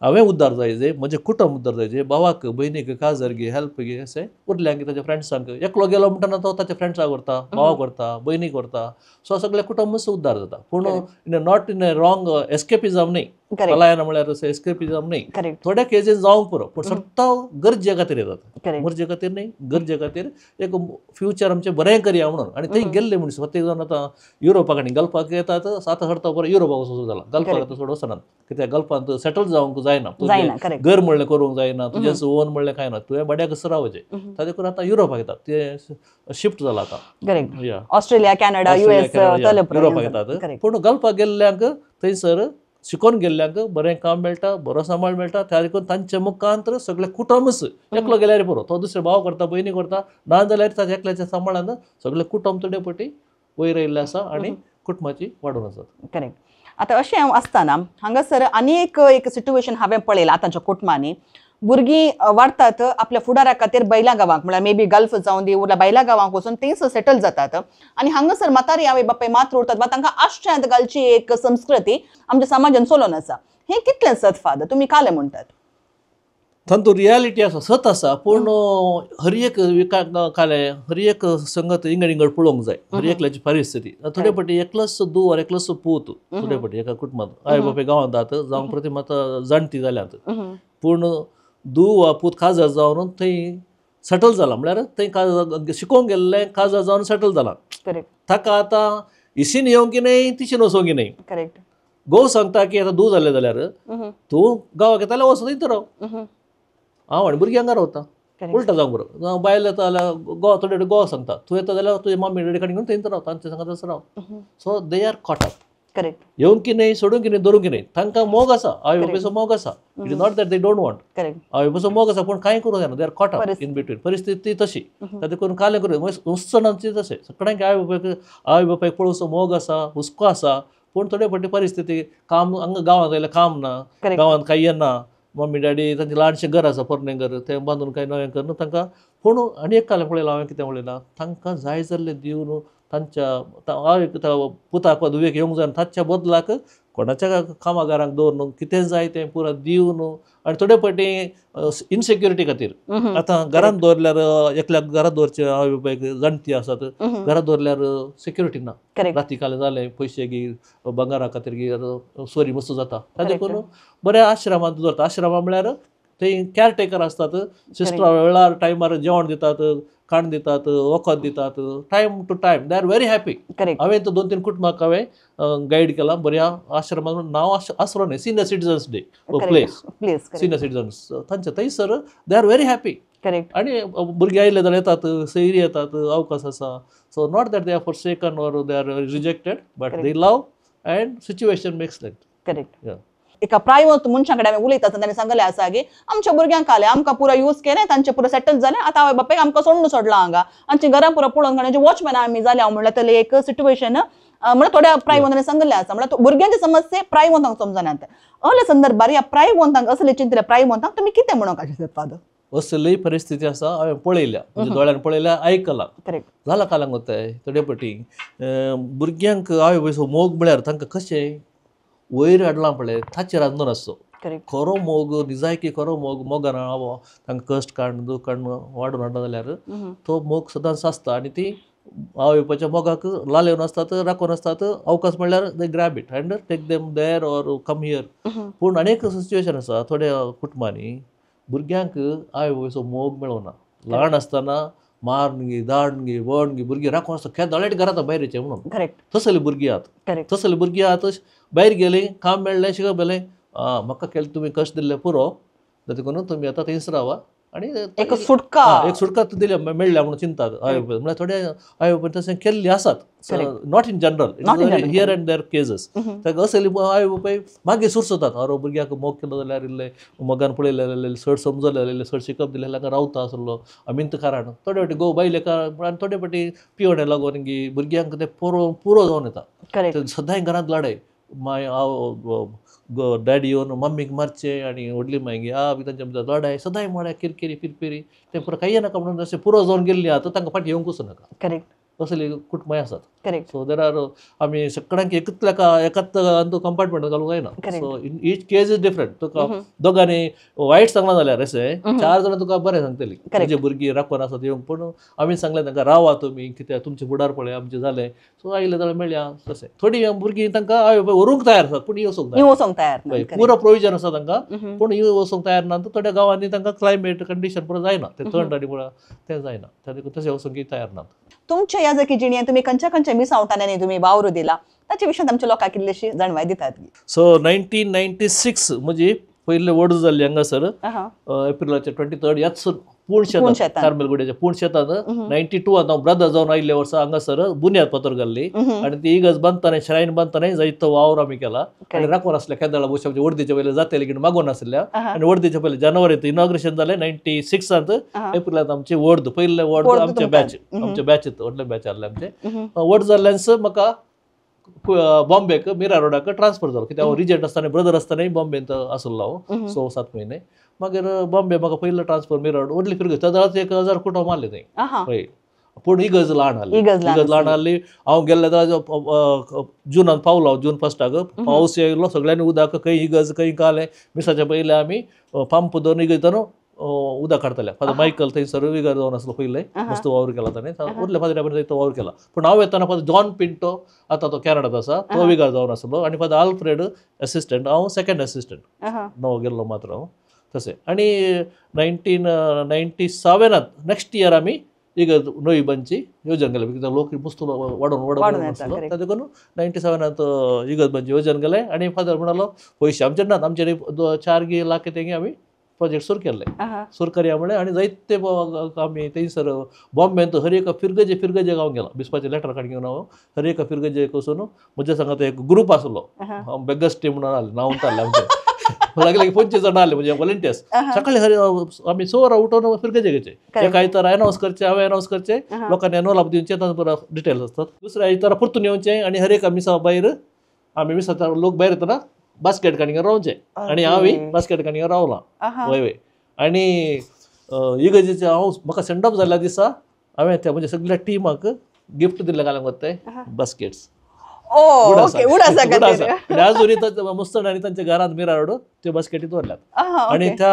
हांवें उद्धार जाय, म्हजें कुटुंब उद्धार जाय, भावाक भयणीक काजर गी, हेल्प गी, अशें उरल्यांक ताच्या फ्रेंड्सांक. एकलो गेलो म्हणटना तो ताच्या फ्रेंड्साक व्हरता, भावाक व्हरता, भयणीक व्हरता, सो सगळें कुटुंबूच उद्धार जाता. पूण in not in a wrong escapism न्हय, पलायन म्हळ्यार अशें एस्केपिजम न्हय. थोड्या केजीन जावंक पुरो, पूण सत्ता गरजे खातीर येतात, गरजे खातीर न्हय, गरजे खातीर एक फ्युचर आमचें बरें करया म्हणून. आनी थंय गेल्ले मनीस प्रत्येक जाण आतां युरोपाक आनी गल्फाक येतात, आतां हरता बरें युरोपाक वचून जाला, गल्फाक आतां चड वचनात, कित्याक गल्फांत सेटल जावंक जायना, तुजें घर म्हणलें करूंक जायना, तुजें ओन म्हणलें कांय ना, तुवें भाड्याक रावचें. ताजे देखून आतां युरोपाक येतात, ते शिफ्ट जाला आतां, ऑस्ट्रेलिया, कॅनडा, युएस, युरोपाक येतात. पूण गल्फाक गेल्ल्यांक थंयसर शिकोवन गेल्ल्यांक बरें काम मेळटा, बरो सांबाळ मेळटा. त्या देखून तांच्या मुखांत सगळें कुटुंबच एकलो गेल्यार पुरो, तो दुसरे भाव करता, भयणी करता, ना जाल्यार ताच्या एकल्याच्या सांबाळान सगळें कुटुंब थोडे पटी वयर आयिल्लें आसा आनी कुटुंबाची वाडून आसात. करेक्ट. आतां अशें आसतना हांगासर आनी एक सिट्युएशन हांवें पळयलां. आतांच्या कुटुंबांनी भुरगीं वाडतात आपल्या फुडारा खातीर बैला गांवांक, म्हळ्यार मे बी गल्फ जावन दी उरला बैला गांवांक वचून थंयच सेटल जातात आनी हांगासर म्हातारी आवय बापाय मात्र उरतात वा तांकां आश्रयांत घालची एक संस्कृती आमच्या समाजान चलोवन आसा. हें कितलें सत फादर, तुमी कालें म्हणटात? तांतू रियालिटी आसा, सत आसा, पूण हर एक कालें हर एक संगत इंगड इंगड पळोवंक जाय, हर एकल्याची परिस्थिती. थोडे फावटी एकलोच धूव वा एकलोच पूत थोडे फावटी एका कुटुंबांत आवय बापाय गांवांत जाता जावं प्रती आतां जाणटी जाल्यात, पूण धूव वा पूत काजार जावन थंय सेटल जाला, म्हळ्यार थंय काजार शिकोवंक गेल्लें काजार जावन सेटल जाला, ताका आतां इशीन येवंक न्हय तिशीन वचोंक न्हय. घोव सांगता की आतां धूव जालें जाल्यार तूं गांवाक येता जाल्यार वच थंय राव, हांव आनी भुरगीं हांगा रावता, उलटा जावंक बरो. बायल येता जाल्यार गोवा थोडे थोडे गोवा सांगता, तूं येता जाल्यार तुजे मम्मी डॅडी कडेन घेवन थंय राव, तांचे सांगता तसो राव. So they are caught up. Correct. येवंक की न्हय, सोडूंक की न्हय, धरूंक की न्हय, तांकां मोग आसा, आवय बापायचो मोग आसा. It is not that they don't want, आवय बापायचो मोग आसा, पूण कांय करूं जायना, they are caught up in between. परिस्थिती तशी, ताका करून कालें करूं उत्सणांची तशें सगळ्यांक आवय बापायक पळोवचो मोग आसा, हुस्को आसा, पूण थोडे फावटी परिस्थिती काम हांगा गांवांत आयल्यार काम ना, गांवांत कांय येना, मम्मी डॅडी तांचें ल्हानशें घर आसा, पोरणें घर, तें बांदून कांय नवें करून तांकां. पूण आनी एक कालें पळयलां हांवें, कितें पळयलां, तांकां जाय जाल्लें दिवन तांच्या पुताक वा धुवेक येवंक जाय ताच्या बदलाक कोणाच्या कामागारांक दवरून कितें जाय तें पुरो दिवन आनी थोडे फावटी इनसेक्युरिटी खातीर आतां घरांत दवरल्यार एकल्याक घरांत दवरचें आवय बापायक जाणटी आसात, घरांत दवरल्यार सेक्युरिटी ना, राती कालें जालें पयशे गी भांगारा खातीर गी चोरी मस्त जाता. ताजे करून बऱ्या आश्रमांत दवरता. आश्रमा म्हळ्यार थंय कॅरटेकर आसतात, सिस्टरां वेळार टायमार जेवण दितात, खाण दितात, वखद दितात, time to time they are very happy. हांवें तर 2-3 कुटुंबाक हांवें गायड केलां बऱ्या आश्रमांत. नांव आसरो न्हय, senior citizens day place, senior citizens तांचे थंयसर they are very happy. आनी भुरगीं आयले जाल्यार येतात, सैरी येतात, अवकाश आसा. So not that they are forsaken or they are rejected, but they love and situation makes that. Correct. एका प्रायव्हेट मनशां कडेन आमी उलयता आसतना ताणें सांगलें आसा की आमच्या भुरग्यांक आलें, आमकां पुरो यूज केलें, तांचें पुरो सेटल जालें, आतां आवय बापायक आमकां सोडून सोडलां हांगा, आमच्या घरां पुरो पळोवन काडून वॉचमॅन आमी जाल्या म्हणल्यार तले एक सिट्युएशन म्हणल्यार थोड्या प्रायवंतांनी सांगलें आसा. म्हणल्यार भुरग्यांची समस्या प्रायवंतांक समजनात. असल्या संदर्भार ह्या प्रायवंतांक असले चिंतले प्रायवंतांक तुमी कितें म्हणूंक आशिल्लें फादर? असली परिस्थिती आसा हांवें पळयल्या, म्हणजे दोळ्यान पळयल्या, आयकलां. जालां कालांक वताय थोडे फावटी भुरग्यांक आवय बापायचो मोग म्हळ्यार तांकां कशें वयर हाडलां पळय ताचेर अंदून आसचो खरो मोग, निजायकी खरो मोग. मोगान हांव तांकां कश्ट काडून दूख काडून वाडून हाडलो जाल्यार तो मोग सदांच आसता आनी ती आवय बापायच्या मोगाक लालेवन आसतात, राखून आसतात. अवकाश म्हणल्यार they grab it and take them there or come here. पूण आनी एक सिच्युएशन आसा थोड्या कुटुंबांनी भुरग्यांक आवय बापायचो मोग मेळना. ल्हान आसतना मारून गी, दाडून गी, बडून गी भुरगीं राखून आसता, खेळ दळेट घरांत भायर येचे म्हणून. तसली भुरगीं आहात, तसली भुरगीं आहात भायर गेलीं, काम मेळ्ळें, शिकप गेलें, म्हाका केलें तुमी कश्ट दिल्लें पुरो, देखून तुमी आतां थंयच रावा आनी एक सुटका, एक सुटका दिल्या मेळ्ळ्या म्हणून चिंतात आवय बापाय. म्हळ्यार थोडे आवय बापायन तशें केल्लीं आसात, not in general, here and there cases. ताका असली आवय बापाय मागीर सुरसतात, अरे भुरग्याक मोग केलो जाल्यार इल्लें मोगान पळयलें जाल्यार चड समजलें जाल्यार चड शिकप दिलें जाल्यार रावता आसलो अमिंत कारण. थोडे फावटी घोव बायले कारण आनी थोडे फावटी पिवणे लागून गी भुरग्यांक तें पुरो पुरो जावन येता. सदांय घरांत लडाय, माय हांव डॅडी येवन मम्मीक मारचें आनी व्हडली मागीर आ बी तांच्या भितर लडाय सदांय म्हळ्यार किरकिरी पिरपिरी तें पुरो कांय नाका म्हणून अशें पुरो जावन गेल्लीं आतां तांकां फाटीं येवंकूच नाका. करेक्ट. असली कुटुंबांय आसात. करेक्ट. सो there are आमी सगळ्यांक एकतल्या एकाच कंपार्टमेंट घालूंक जायना. So in each case is different. तुका दोगांनी वायट सांगलां जाल्यार अशें 4 जाणां तुका बरें सांगतलीं, म्हणजे भुरगीं राखून आसात येवंक, पूण आमी सांगलें तांकां रावा तुमी, कित्याक तुमचें फुडार पळय आमचें जालें, सो आयलें जाल्यार मेळया. तशें थोडीं भुरगीं तांकां आवय बापाय व्हरूंक तयार आसात, पूण ही वचूंक तयार ना. पुरो प्रोविजन आसा तांकां, पूण ही वचूंक तयार ना. थोड्या गांवांनी तांकां क्लायमेट कंडिशन पुरो जायना, तें थंड आनी पुरो तें जायना, तशें वचूंक तयार ना. तुमच्या ह्या जकी जिणेंत तुमी खंयच्या खंयच्या मिसावटांनी तुमी वावर दिला ताचे विशयांत आमच्या लोकांक कितलेशी जाणवाय दितात? सो 1996 म्हजी पयली वड जाल्ली हांगासर एप्रिलाचे 23 ह्याच पूण शेतांत कार्मेल गुड्याच्या पूण शेतांत 92 हांव ब्रदर जावन आयिल्ल्या वर्सा हांगासर बुन्याद पत्र घाल्ली आनी ती इगर्ज बांदतना श्रायन बांदतना जायतो वावर आमी केला आनी राखून आसल्या केदळा भोवशा आमच्या वर्दीच्या पयले जातले की मागून आसल्या आनी वर्दीच्या पयले जानेवारीत इनॉग्रेशन जालें 96 एप्रिलांत आमचे वर्द पयले वर्द आमचे बॅच आमच्या बॅचीत व्हडले बॅच आहले आमचे वर्ड जाल्ल्यान म्हाका बॉम्बेक मिरा रोडाक ट्रान्सफर जालो कित्याक हांव रिजंट आसतना ब्रदर आसतनाय बॉम्बेंत आसलो हांव 6-7 म्हयने. मागीर बॉम्बे म्हाका पयलो ट्रान्सफर मिरा रोड व्हडली फिरगज त्या वेळार 1000 कुटुंब आहले थंय हय पूण इगर्ज ल्हान आहली इगर्ज ल्हान आहली. हांव गेल्ले तेन्ना जुनान पावलो हांव जून 1 पावस येयलो सगळ्यांनी उदक खंय इगर्ज खंय घालें मिसाच्या पयलें आमी पंप दवरून इगर्ज उदक काडटाले. फादर मायकल थंयसर विगार जावन आसलो पयलें मस्त वावर केला ताणें उरले फादर आपणे तो वावर केला. पूण हांव येतना फादर जॉन पिंटो आतां तो कॅनडात आसा तो विगार जावन आसलो आनी फादर आल्फ्रेड एसिस्टंट हांव सेकंड एसिस्टंट नवो गेल्लो मात्र हांव तशें. आनी 1997 नेक्स्ट इयर आमी इगर्ज नवी बांदची येवजण केलें कित्याक लोक मस्त वाडोवन वाडोवन आसलो ताका देखून 97 इगर्ज बांदची येवजण केलें. आनी फादर म्हणालो पयशे आमचे नात आमचे 4 लाख तेंगे आमी प्रोजेक्ट सुरू केल्ले सुरू करया म्हळें. आनी जायते आमी थंयसर बॉम्बेंत हर एका फिरगजे फिरगजे हांव गेलो बिस्पाचें लेटर काडून घेवन हांव हर एका फिरगजेक वचून म्हज्या सांगात एक ग्रूप आसलो बेगर्स टीम म्हणून आहले नांव आहलें आमचें लागीं लागीं 25 जाणां आहले म्हणजे वॉलंटियर्स. सकाळीं हर आमी 6 वरां उठून फिरगजे घेवचे एक आयतार एनावन्स करचें हांवें एनावन्स करचें लोकांनी एनवलप दिवचें तांकां डिटेल्स आसतात. दुसऱ्या आयतारा परतून येवचें आनी हर एका मिसा भायर आमी मिसा लोक भायर येतना बास्केट काडून रावचें आनी हांवूय बास्केट काडून रावलां हय हय. आनी इगर्जेचें हांव म्हाका सेंड ऑफ जाल्ल्या दिसा हांवें त्या म्हणजे सगळ्या टिमाक गिफ्ट दिल्लें घालूंक वता बास्केट्स. आजूनय मुस्तण आनी तांच्या घरांत मिरा रोड त्यो बास्केटी दवरल्यात. आनी त्या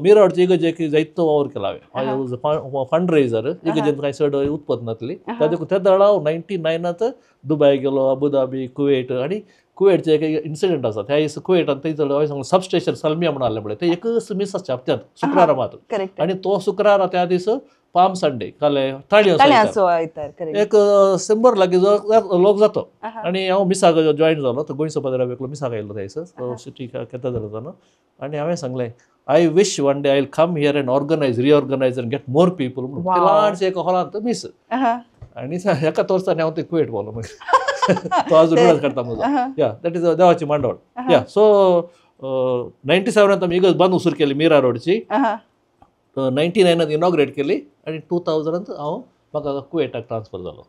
मिरा रोडचे इगर्जेक जायतो वावर केला हांवें फंड रेजर इगर्जेन कांय चड उत्पन्न नासली त्या देखून त्या वेळार हांव 99 दुबय गेलो अबुधाबी कुवेट. आनी कुवेटचे एक इन्सिडंट आसा त्या दीस कुवेटान थंय हांवें सांगलें सबस्टेशन सलमिया म्हणून आहलें पळय तें एकच मीस आसचें हप्त्यांत शुक्रारा मात्र आनी तो शुक्रारा त्या दीस पाम संडे काले ताळयो एक 100 लागीं लोक जातो. आनी हांव मिसाक जॉयन जालो तो गोंयचो पाद्र एकलो मिसाक आयिल्लो त्या दीस सिटी केतेद्राल आनी हांवें सांगलें I wish one day I will come here and organise reorganise and get more people म्हणून ल्हानशें एका हॉलांत मीस. आनी एका वर्सांनी हांव ते कुवेट पावलो मागीर तो अजून उडास काडटा म्हजो. या that is देवाची मांडवळ. या सो 97 आमी इगर्ज बांदूंक सुरू केली मिरा रोडची 99 इनॉग्रेट केली आनी 2000 हांव म्हाका कुवेटाक ट्रान्सफर जालो.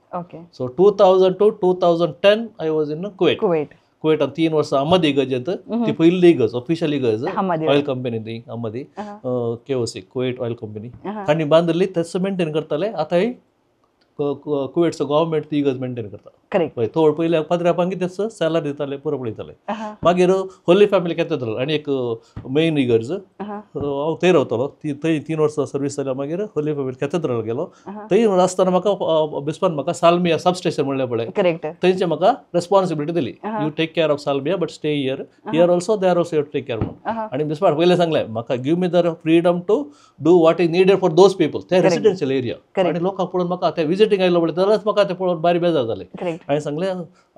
So 2000 to 2010 I was in Kuwait. कुवेटान 3 वर्सां अहमदी इगर्जेंत ती पयली इगर्ज ऑफिशियल इगर्ज ऑयल कंपनी ती Ahmadi KOC Kuwait oil company तांणी बांदिल्ली तेच मेंटेन करताले. आतांय कुवेटचो गव्हर्मेंट ती इगर्ज मेंटेन करता. हय थोड पयले पाद्र्यापांक तेच सॅलरी दिताले पुरो पळयताले. मागीर होली फॅमिली कॅथेड्रल आनी एक मेन इगर्ज हांव थंय रावतालो ती थंय 3 वर्सां सर्वीस जाल्या मागीर होली फॅमिली कॅथेड्रल गेलो. थंय आसतना म्हाका बिस्पान म्हाका सालमिया सबस्टेशन म्हणलें पळय थंयचें म्हाका रेस्पॉन्सिबिलिटी दिली you take care of Salmiya but stay here here also there also you take care म्हणून. आनी बिस्पान पयलें सांगलें म्हाका give me the freedom to do what is needed for those people ते रेसिडेन्शियल एरिया. आनी लोकांक पळोवन म्हाका ते विजिटींग आयलो पळय जाल्यार म्हाका ते पळोवन बारी बेजार जालें. हांवें सांगलें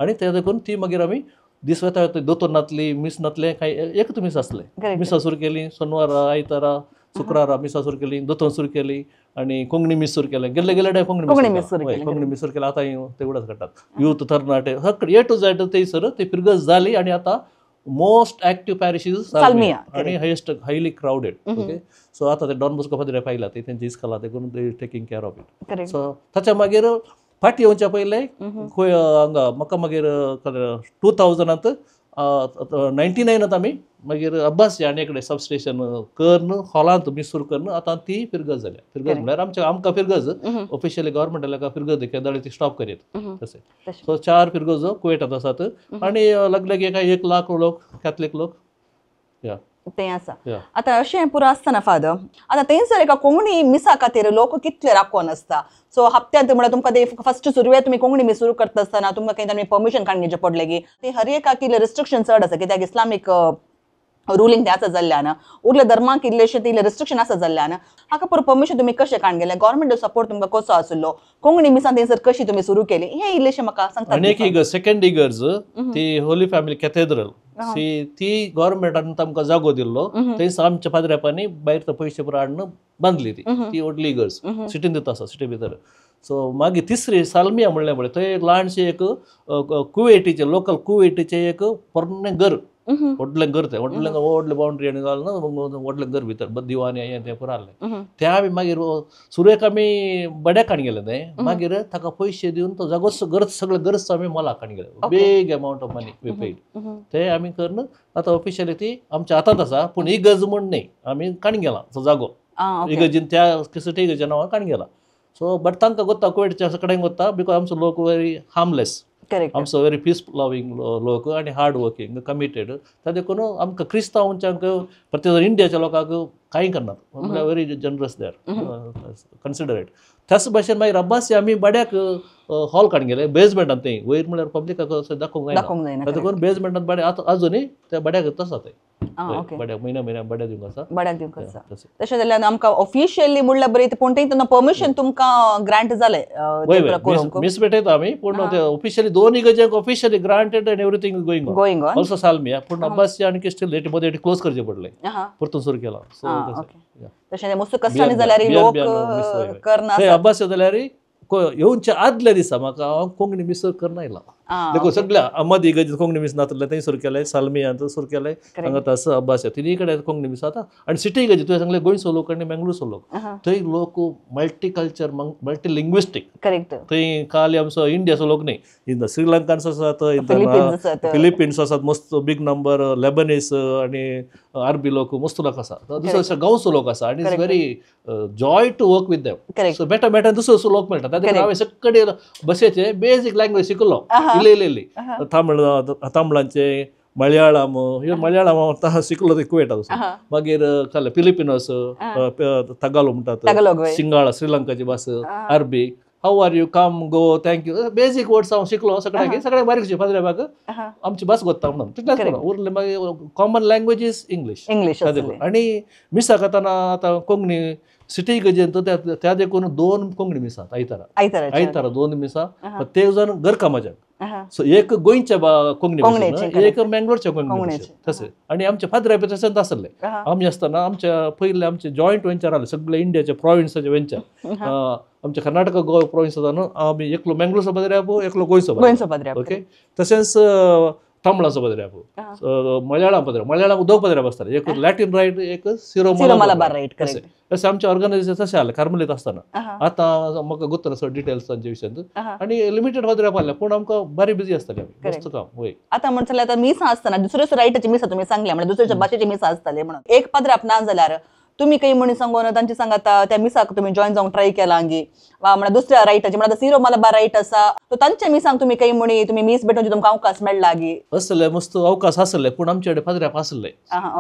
आनी ते देखून ती मागीर आमी दीस वता वता दोतोर नातली मीस नातलें कांय एकच मीस आसलें मिसां सुरू केली सोनवारा आयतारा शुक्रारा मिसां सुरू केली दोतोर सुरू केली आनी कोंकणी मीस सुरू केलें गेल्ले गेल्ले कोंकणी मीस कोंकणी मीस सुरू केलें. आतां ते उडास काडटात यूथ तरणाटे सगळे ए टू झॅड थंयसर ती फिरगज जाली. आनी आतां most active parish is Salmiya आनी highest highly crowded. Okay so आतां ते डॉन बॉस्को फादर पायला ते तेंचे इस्कॉला ते करून they taking care of it. So ताच्या मागीर फाटी येवच्या पयलें खंय हांगा म्हाका मागीर 2000 99 आमी मागीर अब्बास आनी कडेन सबस्टेशन करून हॉलांत मीस सुरू करून आतां ती फिरगज जाल्या. फिरगज म्हळ्यार आमच्या आमकां फिरगज ऑफिशियली गव्हर्मेंटाक फिरगज केदाळे ती स्टॉप करीत तशें. सो 4 फिरगजो कुवेटांत आसात आनी लगलगी 1 लाख लोक कॅथलीक लोक या तें आसा. आतां अशें पुरो आसतना फादर आतां थंयसर एका कोंकणी मिसा खातीर लोक कितले राखोन आसता. सो हप्त्यांत म्हळ्यार तुमकां ते फस्ट सुरवेक तुमी कोंकणी मीस सुरू करता आसतना तुमकां खंय तांणी परमिशन काडून घेवचें पडलें की ते हर एकाक इल्लें रिस्ट्रिक्शन चड आसा कित्याक इस्लामीक रुलींग ते आसा जाल्ल्यान उरले धर्माक इल्लेशें ते इल्लें रिस्ट्रिक्शन आसा जाल्ल्यान हाका पुरो परमिशन तुमी कशें काडून गेलें गव्हर्मेंट सपोर्ट तुमकां कसो आसलो कोंकणी मिसान थंयसर कशी तुमी सुरू केली हें इल्लेशें म्हाका सांगता. आनी एक इगर्ज सेकंड इगर्ज ती होली फॅमिली कॅथेड्रल ती गव्हर्मेंटान तांकां जागो दिल्लो थंय आमच्या पाद्र्यापांनी भायर पयशे पुरो हाडून बांदली ती ती व्हडली इगर्ज सिटीन दिता आसा सिटी भितर. सो मागीर तिसरी सालमिया म्हणलें पळय थंय एक ल्हानशें एक कुवेटीचें लोकल कुवेटीचें एक पोरणें घर व्हडलें घर तें व्हडलें व्हडलें बाउंड्री आनी घालून व्हडलें घर भितर दिवानी हें तें पुरो आहलें. तें आमी मागीर सुरवेक आमी बड्याक काण गेले तें मागीर ताका पयशे दिवन तो जागोच गरज सगळें गरज आमी मोलाक काण गेले big amount of money we paid. ते आमी करून आतां ऑफिशियली ती आमच्या हातांत आसा पूण इगर्ज म्हूण न्ही आमी काण गेला तो जागो इगर्जीन त्या सिटी इगर्जे नांवान काण गेला. सो बट तांकां गोत्ता कुवेटच्या कडेन गोत्ता because आमचो लोक व्हेरी हार्मलेस आमचो व्हेरी पीस लविंग लोक आनी हार्ड वर्किंग कमिटेड. त्या देखून आमकां क्रिस्तांवांक प्रत्येक इंडियाच्या लोकांक कांय करनात म्हणल्यार very generous they are considerate. त्याच भाशेन मागीर अब्बासी आमी बाड्याक हॉल काडून गेले बेजमेंटान थंय वयर म्हणल्यार पब्लिकाक अशें दाखोवंक जायना देखून बेजमेंटान बाड्या आतां अजुनूय त्या बाड्याक आसा थंय बाड्याक म्हयन्या म्हयन्या बाड्या दिवंक आसा बाड्याक दिवंक आसा. तशें जाल्यार आमकां ऑफिशियली म्हणल्यार बरें पूण थंय तेन्ना परमिशन तुमकां ग्रांट जालें मिस भेटयता आमी पूण ऑफिशियली दोन इगर्जांक officially granted and everything is going going on also Salmiya. पूण अब्बासी आनी स्टील लेट मध्ये क्लोज करचें पडलें परतून सुरू केलां. तशें मस्त कश्टांनी जाल्यार लोक करना अब्बासी जाल्यार येवच्या आदल्या दिसा म्हाका हांव कोंकणी मिस करना आयला देखून सगळ्या अहमद इगर्जेन कोंकणी मिस नातलें थंय सुरू केलें सालमियांत सुरू केलें हांगा आसा अब्बासिया तिनूय कडेन कोंकणी मिस जाता. आनी सिटी इगर्जी तुवें सांगलें गोंयचो लोक आनी मेंगलोरचो लोक थंय लोक मल्टीकल्चर मल्टीलिंग्विस्टीक थंय खाली आमचो इंडियाचो लोक न्ही श्रीलंकांचो आसात फिलिपिन्स आसात मस्त बीग नंबर लेबनीस आनी अरबी लोक मस्त लोक आसा दुसरो दुसरो गांवचो लोक आसा आनी it's very joy to work with them. So बेटा बेटा दुसरो दुसरो लोक मेळटा. ताका हांवें सगळे बसेचे बेजीक लँग्वेज शिकलो इल्ली इल्ली इल्ली तामिळ तामिळांचे मलयाळम ह्यो मलयाळम हांव शिकलो ते कुवेटाक. मागीर खाले फिलिपिनोस तगालो म्हणटात सिंगाळा श्रीलंकाची भास अरबी how are you come go thank you basic words हांव शिकलो सगळ्यांक सगळ्यांक बारीक पाद्रे बाग आमची भास गोत्ता म्हणून तितलेंच उरलें. मागीर common language is English English. आनी मिसाक आतां आतां कोंकणी सिटी इगर्जेन त्या देखून दोन कोंकणी मिसां आयतारा आयतारा दोन मिसां ते जाण घरकामाच्याक सो एक गोंयच्या कोंकणी एक मँगलोरच्या कोंकणी तशें. आनी आमचे फादर बी तशेंच आसले आमी आसतना आमच्या पयले आमचे जॉयंट वेंचर आसले सगळे इंडियाचे प्रोविन्साचे वेंचर आमच्या कर्नाटक गोवा प्रोविन्स आसा न्हू आमी एकलो मँगलोरचो पाद्री एकलो गोंयचो पाद्री ओके तशेंच तामिळाचो पाद्री मलयाळम पाद्री मलयाळम दोग पाद्री आसताले एक लॅटीन रायट एक सिरो मलाबार रायट. तशें तशें आमचें ऑर्गनायझेशन तशें आसलें कार्मलीत आसतना. आतां म्हाका गोत्तना सर डिटेल्स तांचे विशयांत आनी लिमिटेड पाद्री आसले पूण आमकां बरी बिजी आसताले आमी मस्त काम. वय आतां म्हणटलें आतां मिसां आसतना दुसऱ्यो रायटाची मिसां तुमी सांगल्या म्हणजे दुसऱ्या भाशेची मिसां आसताले म्हणून एक पाद्री ना जाल्यार तुमी काही म्हणी सांगून तांचे सांगाता त्या मिसाक तुमी जॉईन जावंक ट्राय केला गी वा म्हणल्यार दुसऱ्या रायटाचे म्हणल्यार सिरो मलाबार रायट आसा तो तांच्या मिसांक तुमी काही म्हणी तुमी मीस भेटोवचे तुमकां अवकाश मेळ्ळा गी असले मस्त अवकाश आसले पूण आमचे कडेन पाद्री आसले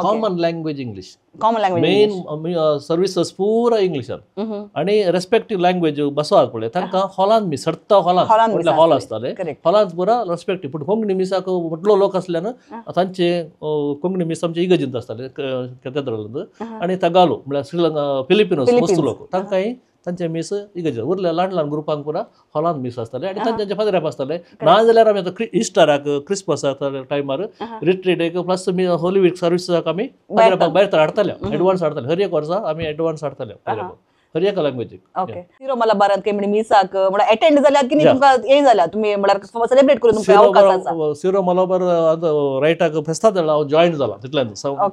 common language English common language main services पुरा इंग्लिशान आनी रेस्पेक्टीव लँग्वेज बसो आसा पळय तांकां हॉलांत मीस सडटा हॉलांत व्हडले हॉल आसताले हॉलांत पुरा रेस्पेक्टीव. पूण कोंकणी मिसाक व्हडलो लोक आसल्यान तांचे कोंकणी मीस आमचे इगर्जींत आसताले कॅथेड्रलांत आनी तगालो म्हळ्यार श्रीलंका फिलिपिनोस मस्त लोक तांकांय तांचे मीस इगर्ज उरले ल्हान ल्हान ग्रुपांक पुरा हॉलांत मीस आसताले आनी तांचे फादर आसताले. ना जाल्यार आमी आतां इस्टराक क्रिसमसाक टायमार रिट्रीट प्लस होली वीक सर्विसाक आमी फादराक भायर हाडटाले एडवान्स हाडटाले हर एक वर्सा आमी एडवान्स हाडटाले हर एका लँग्वेजीक. ओके सिरो मलाबारांत काही म्हणजे मिसाक म्हणल्यार अटेंड जाल्यार की तुमकां हें जाल्यार तुमी म्हणल्यार सेलिब्रेट करून तुमकां अवकाश आसा. सिरो मलाबार रायटाक फेस्ता जाल्यार हांव जॉयन जाला तितल्यान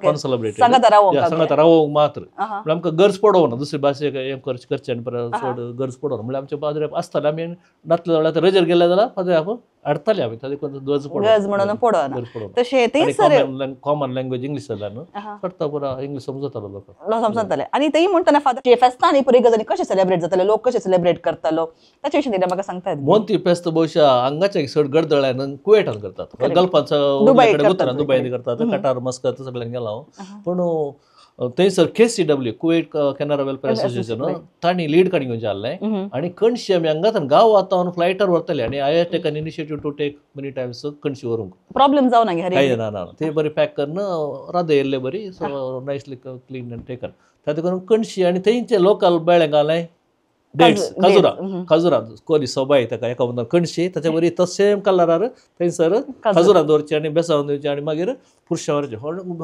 कोण सेलिब्रेट सांगाता रावोंक सांगाता रावोंक मात्र म्हणल्यार आमकां गरज पडोवना दुसरी भाशेक हें करचें आनी परत चड गरज पडोवना म्हणल्यार आमचे पाद्रे आसताले आमी नातले जाल्यार रजेर गेले जाल्यार पाद्रे हाडटाले आमी ताका गरज गरज म्हणून पडोवना. तशें तें सर कॉमन लँग्वेज इंग्लीश जाल्या न्हू पडटा पुरा इंग्लीश समजतालो लोक समजताले. आनी तेय म्हणटना फादर फेस्तां आनी पुरी गजाली कशें सेलिब्रेट जाताले लोक कशें सेलिब्रेट करतालो ताचे विशीं म्हाका सांगता. मोंती फेस्त बहुशा हांगाचे चड गडदळ्यान कुवेटान करतात गल्फाचो दुबयन करतात कटार मस्कत सगळ्यांक गेला हांव पूण थंयसर KCW Kuwait Canara welfare association तांणी लीड काडून घेवचें आहलें आनी कणशी आमी हांगासान गांवांत फ्लायटार व्हरतले आनी I have taken initiative to take many times कणशी व्हरूंक प्रॉब्लेम जावना कांय ना ना ते बरी पॅक करून रांदे येयल्ले बरी so nicely clean and taken. तातूंत करून कणशी आनी थंयचे लोकल बेळे घालें डेट्स खजुरा खजुरा कोली सोबाय ताका एका मुखार कणशी ताच्या बरी तो सेम कलरार थंयसर खजुरां दवरची आनी बेसावन दिवची आनी मागीर पुरशां व्हरचे.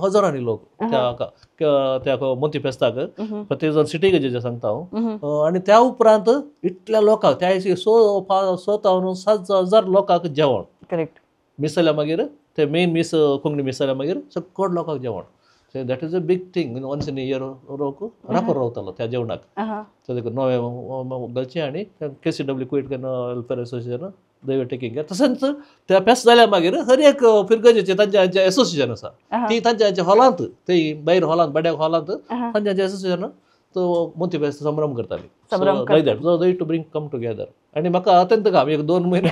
हजारांनी लोक त्या त्या मोती फेस्ताक प्रत्येक जावन सिटी गजेचे सांगता हांव. आनी त्या उपरांत इतल्या लोकांक त्या 6 जावन 7 हजार लोकांक जेवण. करेक्ट. मीस जाल्या मागीर ते मेन मीस कोंकणी मीस जाल्या मागीर सगळ्या लोकांक जेवण. So that is a big thing. Once in a year लोक रापोर रावतालो त्या जेवणाक. नवें घालचें आनी KCW Kuwait welfare association they were taking care. तशेंच त्या फेस्त जाल्या मागीर हर एक फिरगजेचे तांचे एसोसिएशन आसा ती तांच्या हॉलांत ते भायर हॉलांत बड्या हॉलांत तांच्या एसोसिएशन तो मोती फेस्त संभ्रम करताली. Like that so they to bring come together. आनी म्हाका अत्यंत काम एक 2 म्हयने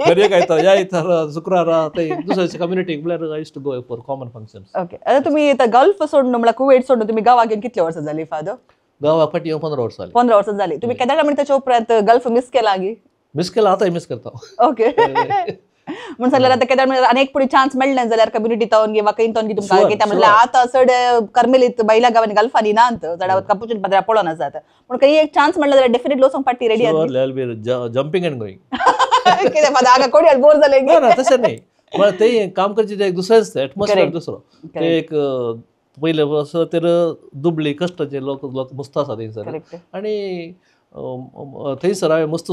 घरे येता या येता शुक्रारा ते दुसऱ्या कम्युनिटीक म्हळ्यार I used to go for common functions. Okay. आतां तुमी आतां गल्फ सोडून म्हळ्यार कुवेट सोडून तुमी गांवाक येवन कितले वर्सां जाली फादर? गांवाक फाटीं येवन 15 वर्सां जाली. 15 वर्सां जाली. तुमी केन्ना म्हणटा ताच्या उपरांत गल्फ मिस केला गी? मिस केला, आतांय मिस करता. ओके. म्हण जाल्यार आतां केन्ना म्हणल्यार आनी एक पुढे चान्स मेळ्ळें जाल्यार कम्युनिटी तावन गी वा खंय तावन गी तुमकां कित्याक म्हणल्यार आतां चड कर्मेलीत बायला गांवांनी गल्फांनी नात चडावत कपुचीन पदरा पळोवन आसात पूण खंय एक चान्स मेळ्ळो जाल्यार डेफिनेटली वचोंक पाटी रेडी आसा. Jumping and going. कितें फादर हांगा कोडयाळ बोर जालें? ना तशें न्ही, म्हळ्यार तें काम करचें तें एक दुसरेंच एटमॉस्फियर दुसरो. ते एक पयलें असो तर दुबळी कश्टाचे लोक लोक मस्त आसा थंयसर आनी थंयसर हांवें मस्त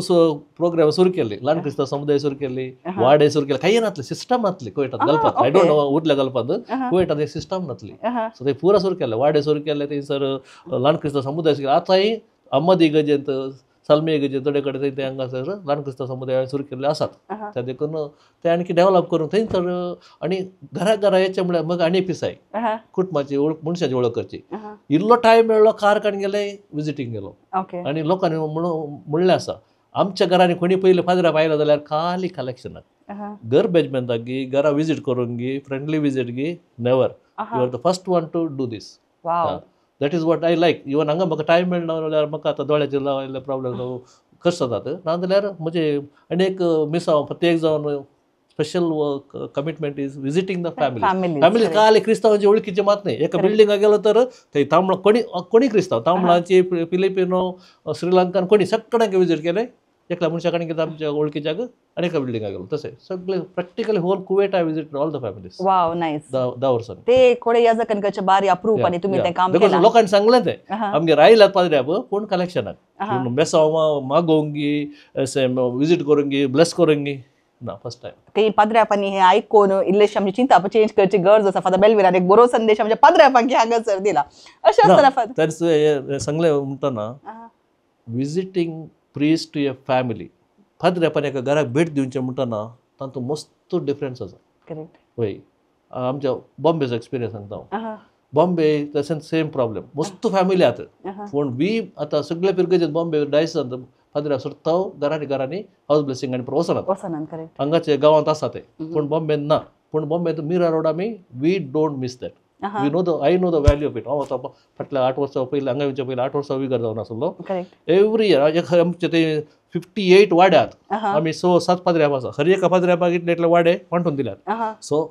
प्रोग्राम सुरू केले. ल्हान क्रिस्तांव समुदाय सुरू केली, वाडे सुरू केले, कांय नासलें, सिस्टम नासली कुवेटांत गल्फांत. I don't know उरल्या गल्फांत, कुवेटांत एक सिस्टम नासली. सो ते पुरा सुरू केले, वाडे सुरू केले थंयसर, ल्हान क्रिस्तांव समुदाय सुरू केले. आतांय अहमदी इगर्जेंत, सालमी इगर्जेंत थोडे कडेन थंय ते हांगासर ल्हान क्रिस्तांव समुदाय सुरू केल्ले आसात. त्या देखून ते आणखी डेव्हलप करून थंयसर आनी घरा घरा येचें म्हळ्यार मग आनी पिसाय कुटुंबाची वळख, मनशाची वळख करची. इल्लो टायम मेळ्ळो कार काडून गेले, विजिटींग गेलो. आनी लोकांनी म्हणून म्हणलें आसा आमच्या घरांनी कोणी पयलीं फादराक आयलो जाल्यार खाली कलेक्शनाक घर बेजमेंटाक गी, घरा विजीट करूंक गी, फ्रेंडली विजीट गी, never. You are the first one to do this. That is what I like. Even हांगा म्हाका टायम मेळना जाल्यार म्हाका आतां दोळ्याचेर लायिल्ले प्रॉब्लम कश्ट जातात ना जाल्यार म्हजे आनी एक मिसांव प्रत्येक जावन special commitment is visiting the family. Family खाली क्रिस्तांवाची वळखीचे मात न्ही. एका बिल्डिंगा गेलो तर थंय तांबडा कोणी कोणी क्रिस्तांव, तांबडांची, फिलिपिनो, श्रीलंकन कोणी सगळ्यांक विजीट केले. एकल्या मनशा कडेन कितें आमच्या वळखीच्याक आनी एका बिल्डिंगा गेलो. तशें सगळे practically whole Kuwait I visit all the families. Wow, nice. 10 वर्सांनी ते कोडे याजकांकडचे बारी अप्रूप आनी तुमी तें काम केलां. लोकांनी सांगलें तें आमगेर आयल्यात पाद्र्याप पूण कलेक्शनाक बेसांव मागोवंक गी, अशें विजीट करूंक गी, ब्लेस करूंक गी ना, फर्स्ट टायम. काही पाद्र्यापांनी हें आयकून इल्लेशें आमची चिंता चेंज करची गरज आसा. फादर बेलवीरान एक बरो संदेश आमच्या पाद्र्यापांक हांगासर दिला. अशें आसतना फादर ताणें सांगलें म्हणटना visiting priest to a family, फादर्यापान एका घराक भेट दिवचें म्हणटना तातूंत मस्त डिफरन्स आसा. करेक्ट. वय आमच्या बॉम्बेचो एक्सपिरियन्स सांगता हांव. बॉम्बे तशेंच सेम प्रॉब्लम, मस्त फॅमिली आतां पूण वी आतां सगळे पिरगेजेत बॉम्बे डायसान फादर्या सोडटा घरांनी घरांनी हावस ब्लेसिंग आनी वचनात. हांगाचे गांवांत आसा ते पूण बॉम्बेन ना. पूण बॉम्बेंत मिरा रोड आमी we don't miss that. We know the I know the value of it. हांव आतां फाटल्या 8 वर्सां पयलीं हांगा येवच्या पयलीं 8 वर्सां विगर जावन आसलो. एवरी इयर आमचे ते 58 वाड्यात आमी 6-7 पाद्र्याप आसा. हर एका पाद्र्यापाक इतले इतले वाडे वांटून दिल्यात. So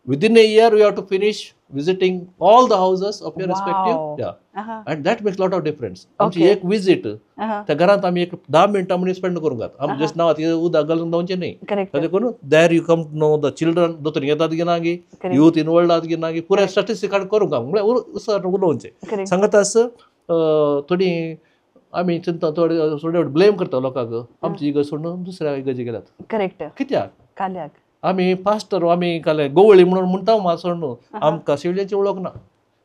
within a year we have to finish visiting all the houses of your respective. And that makes lot of difference. आमची एक विजीट त्या घरांत आमी एक 10 मिनटां म्हणून स्पेंड करूंक जाता. आमी जस्ट नांव उदक घालून जावचें न्ही. देखून there you come to know the children दोतोर येतात की ना गी, यूथ इनवॉल्ड आहात की ना गी, पुराय स्टॅटिस्टिक काड करूंक म्हळ्यार सर उलोवचें सांगता आस. थोडी आमी चिंता थोडे थोडे ब्लेम करता लोकांक आमची इगर्ज सोडून दुसऱ्या इगर्जी गेल्यात. करेक्ट. कित्याक काल्याक आमी पास्टर आमी काले गोवळी म्हणून म्हणटा मात सोडून आमकां शिवल्याची वळख ना.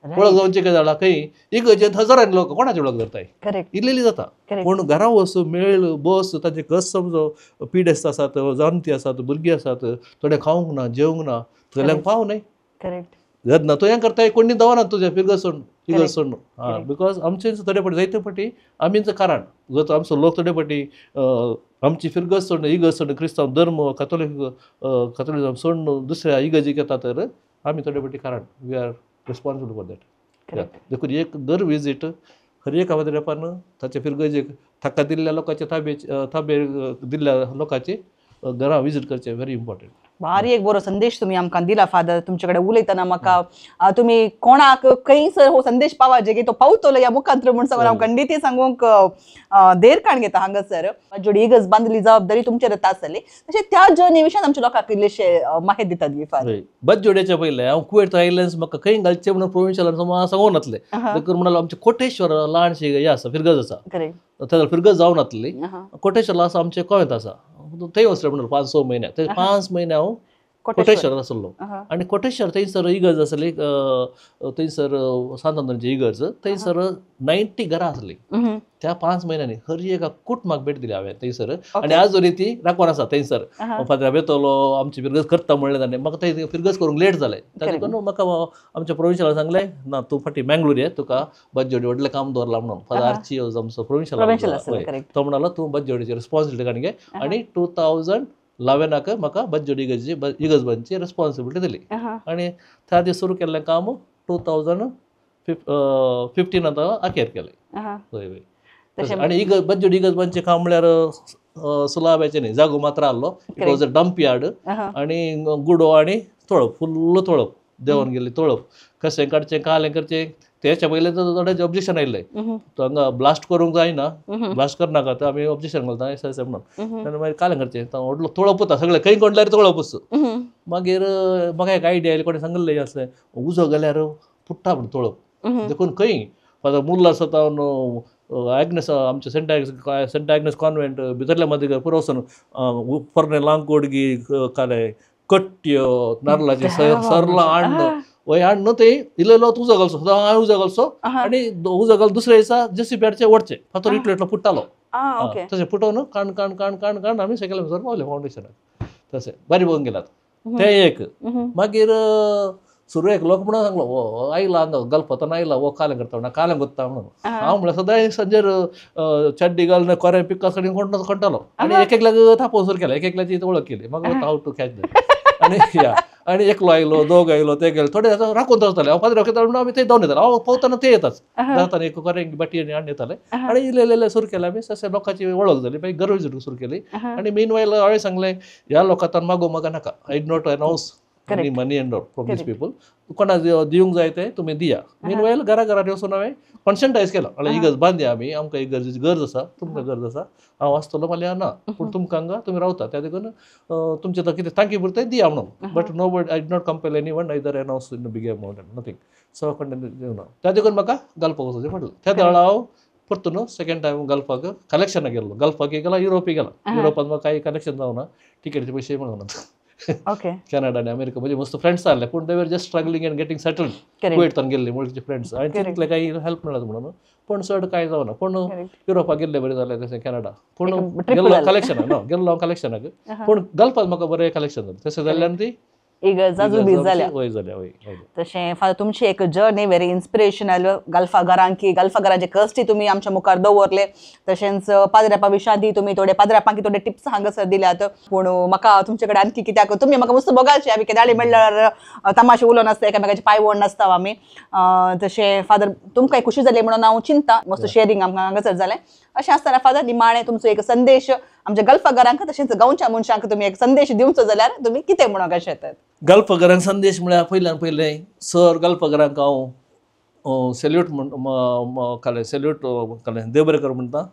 वळख जावची काय जाला खंय इगर्जेंत हजारांनी लोक कोणाची वळख धरताय, इल्ली जाता. पूण घरा वचून मेळ बस तांचे कस समजो पिडेस्त आसात, जाणटी आसात, भुरगीं आसात, थोडे खावंक ना, जेवंक ना, सगल्यांक पाव न्हय. करेक्ट. जेन्ना तूं हें करताय कोणी दवरना तुजें फिरगर्ज सोडून इगर्ज सोडून. आं, because आमचे थोडे फावटी जायते फावटी आमीच कारण जर आमचो लोक थोडे फावटी आमची फिरगर्ज सोडून इगर्ज सोडून क्रिस्तांव धर्म कॅथोलिक कॅथोलिझम सोडून दुसऱ्या इगर्जीक येता तर आमी थोडे फावटी कारण we are responsible for that. देखून एक दर विजीट हर एका पाद्र्यापान ताचे फिरगर्जेक ताका दिल्ल्या लोकांचे ताबे ताबे दिल्ल्या लोकांचे घरां विजीट करचें व्हेरी इम्पॉर्टंट. भारी एक बरो संदेश तुमी आमकां दिला फादर. तुमचे कडेन उलयतना म्हाका तुमी कोणाक खंयसर हो संदेश पावाजे की तो पावतलो ह्या मुखांत्र म्हूण सांगून हांव खंडीती सांगूंक देर काण घेता हांगासर. जोडी इगर्ज बांदली जबाबदारी तुमचेर आसली, तशें त्या जर्नी विशयान आमच्या लोकांक इल्लेशे माहिती दितात गी फादर. बज्जोड्याच्या पयलें हांव कुवेत आयलँड्स म्हाका खंय घालचें म्हणून प्रोविन्शियलान सांगूं नासलें. देखून म्हणालो आमचें कोटेश्वर ल्हानशें हें आसा, फिरगज आसा, थंय फिरगज जावन नासली. कोटेश्वरला आसा आमचें कोवेंत आसा, थंय वचलें म्हणून 5-6 म्हयने. थंय 5 म्हयने हांव कोटेश्वर आसलो. आनी कोटेश्वर थंयसर इगर्ज आसली, थंयसर सांत आंतोनीची इगर्ज, थंयसर 90 घरां आसली. त्या 5 म्हयन्यांनी हर एका कुटुंबाक भेट दिली हांवें थंयसर. आनी आज जरी ती राखून आसा थंयसर. फादर येतलो आमची फिरगज करता म्हणलें ताणें, म्हाका थंय फिरगज करूंक लेट जालें. ताका देखून म्हाका आमच्या प्रोविन्शियलान सांगलें ना तूं फाटीं मँगलोर ये, तुका बज्जोडी व्हडलें काम दवरलां म्हणून. फादर आर्ची आमचो प्रोविन्शियल, तो म्हणालो तूं बज्जोडीची रिस्पॉन्सिबिलिटी काडून घे. आनी 2011 म्हाका बज्जोडी इगर्ज बांदची रिस्पॉन्सिबिलिटी दिली. आनी त्या दीस सुरू केल्लें काम 2015 अखेर केलें. हय हय. आनी इगर्ज बज्जोडी इगर्ज बांदचें काम म्हळ्यार सुलाब्याचें न्ही, जागो मात्र आहलो, it was a dump yard. आनी गुडो आनी तोळप, फुल्ल तोळप देंवन गेल्ली तोळप, कशें काडचें कालें करचें. तेच्या पयलें थोडें ऑब्जेक्शन आयिल्लें, हांगा ब्लास्ट करूंक जायना, ब्लास्ट करनाका, तर आमी ऑब्जेक्शन घालता अशें अशें म्हणून. आनी मागीर कालें करचें, व्हडलो तोळप वता सगळें, खंय कोणल्यार तोळपूच. मागीर म्हाका एक आयडिया आयली, कोणें सांगिल्लें आसलें उजो गेल्यार फुट्टा म्हण तोळप, देखून खंय फादर मुर्ला आसा आग्नेस आमचें सेंट आग्नेस कॉन्वेंट भितरल्या मदीं पुरो वचून पोरणें लांकूड गी कालें कट्ट्यो नारलाचें सरलां हाडून वय हाडून न्हू ते इल्लो इल्लो उजो घालचो, सदां हांवें उजो घालचो आनी उजो घाल दुसऱ्या दिसा जेसीबी ओडचें, फातर इतलो इतलो फुट्टालो. तशें फुटोवन काण काण काण काण काण आमी सेकंड भितर पावले फावंडेशनाक. तशें बारीक बघून गेलात तें एक. मागीर सुरवेक लोक म्हणून सांगलो हो आयला हांगा गल्फांतल्यान आयला, हो कालें करता म्हणून, कालें कोत्ता म्हणून. हांव म्हणल्यार सदांय सांजेर चड्डी घालून कोरें पिक्का कडेन कोणटालो. आनी एक एकल्याक थापोवन सुरू केलें, एक एकल्याची वळख केली, म्हाका how to catch that. आनी या आनी एकलो आयलो, दोग आयलो, ते गेले, थोडे राखून दवरताले. हांव फादर राखयतालो म्हणून आमी ते धांवन येताले, हांव पावतना ते येताच जाताना एक कोरें बाटी आनी हाडून येताले. आनी इल्ले इल्ले सुरू केलें आमी, तशें लोकांची वळख जाली, मागीर गरज सुरू केली. आनी मीन वायल हांवें सांगलें ह्या लोकांत मागो म्हाका नाका, I did not announce any money and all from these people, कोणा दिवंक जाय ते तुमी दिया. मीन वायल घरा घरान वचून हांवें कॉन्शंटायज केला, म्हणल्यार इगर्ज बांदया आमी, आमकां इगर्जेची गरज आसा, तुमकां गरज आसा, हांव आसतलो फाल्यां ना, पूण तुमकां हांगा तुमी रावता त्या देखून तुमचें कितें तांकी पुरतें दिया म्हणून. But no but I did not compel any one either announce in big amount and nothing, so contain दिवना. त्या देखून म्हाका गल्फाक वचचें पडलें. त्या वेळार हांव परतून सेकंड टायम गल्फाक कलेक्शनाक गेल्लो, गल्फाक गेला, युरोपी गेला. युरोपान म्हाका कांय कलेक्शन जावना, टिकेटीचे पयशे मेळना. कॅनडा आनी अमेरिका म्हणजे मस्त फ्रेंड्स आसले, पूण they were just struggling and getting settled. कुवेतान गेल्ले मुळचे फ्रेंड्स आनी तितले कांय हेल्प मेळत म्हणून, पूण चड कांय जावना. पूण युरोपाक गेल्ले बरें जालें, तशें कॅनडा, पूण गेल्लो कलेक्शनाक न्हू, गेल्लो हांव कलेक्शनाक, पूण गल्फान म्हाका बरें कलेक्शन जालें. तशें जाल्ल्यान ती इगर्ज जाल्या. वय तशें फादर तुमची एक जर्नी व्हेरी इन्स्पिरेशनल, गल्फा घरांकी गल्फा घराचे कश्टी तुमी आमच्या मुखार दवरले, तशेंच पाद्रापा विशादी तुमी थोडे पाद्रापांकी थोडे टिप्स हांगासर दिल्यात. पूण म्हाका तुमचे कडेन आणखी कित्याक तुमी म्हाका मस्त मोगाचे, आमी केदाळी म्हणल्यार तमाशे उलोवन आसता, एकामेकाचे पांय ओड नासता आमी. तशें फादर तुमकां खुशी जाली म्हणून हांव चिंता, मस्त शेअरिंग आमकां हांगासर जालें. अशें आसतना फादर निमाणें तुमचो एक संदेश आमच्या गल्फा घरांक तशेंच गांवच्या मनशांक तुमी एक संदेश दिवचो जाल्यार तुमी कितें म्हणूंक शकतात? गल्फ घरांक संदेश म्हळ्यार पयल्यान पयलें सर गल्फ घरांक हांव सेल्यूट म्हण सेल्यूट देव बरें कर म्हणटा,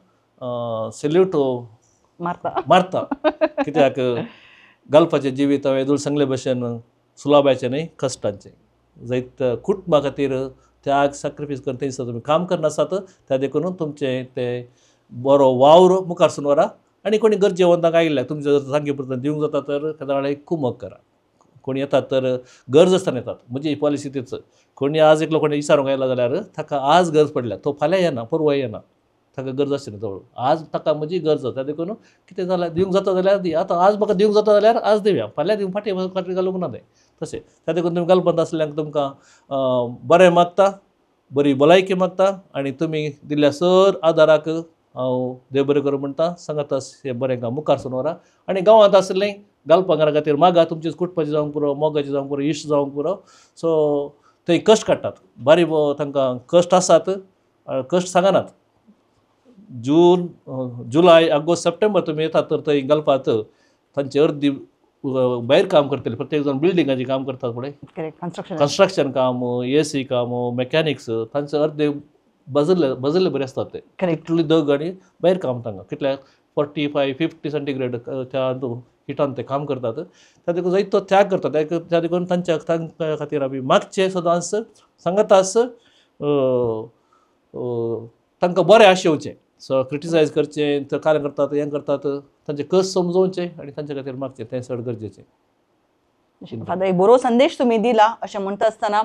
सेल्यूट मारता मारता. कित्याक गल्फाचें जिवीत हांवें येदोळ सांगले भशेन सुलाबाचें न्हय, कश्टांचें जायत कुटुंबा खातीर त्याग सॅक्रिफायस करून थंयसर तुमी काम करनासात, त्या देखून तुमचें तें बरो वावर मुखार सून व्हरा. आनी कोणी गरजेवंतांक आयिल्ल्या तुमचे जर सांगे पुरता दिवंक जाता तर तेन्ना एक कुमक करा. कोणी येतात तर गरज आसतना येतात, म्हजी पॉलिसी तीच. कोणी आज एकलो कोणी विचारूंक आयला जाल्यार ताका आज गरज पडल्या, तो फाल्यां येना, परवां येना, ताका गरज आसली जवळ, आज ताका म्हजी गरज आसा, देखून कितें जाल्यार दिवंक जाता जाल्यार दी. आतां आज म्हाका दिवंक जाता जाल्यार आज दिवया, फाल्यां दिवंक फाटीं फाटीं घालूंक ना तें. तशें त्या देखून तुमी गल्फांत आसल्यांक तुमकां बरें मागता, बरी भलायकी मागता आनी तुमी दिल्ल्या सर आदाराक हांव देव बरें करूं म्हणटा. सांगात हें बरें काम मुखार सून व्हरा. आनी गांवांत आसलें गल्फांगारा खातीर मागा, तुमची कुटपाची जावंक पुरो, मोगाची जावंक पुरो, इश्ट जावंक पुरो. सो थंय कश्ट काडटात, बारीक तांकां कश्ट आसात, कश्ट सांगनात. जून, जुलय, ऑगस्ट, सप्टेंबर तुमी येतात तर थंय गल्फांत तांची अर्दी भायर काम करतले प्रत्येक जाण बिल्डिंगाचें काम करतात पळय, कन्स्ट्रक्शन काम, ए सी काम, मेकॅनिक्स, तांचे अर्दे बजल्ले बजल्ले बरे आसतात ते, कितले दग आनी भायर काम तांकां कितल्या 45-50 सेंटीग्रेड त्या हिटान ते काम करतात. त्या देखून जायतो त्याग करतात. त्या देखून तांच्या तांकां खातीर आमी मागचें सदांच सांगतास, तांकां बरें आशेवचें, सो क्रिटिसायज करचें, ते कार्य करतात, हें करतात, तांचे कस समजोवचें आनी तांचे खातीर मागचें, तें चड गरजेचें. फादर, एक बरो संदेश तुमी दिला. अशें म्हणटा आसतना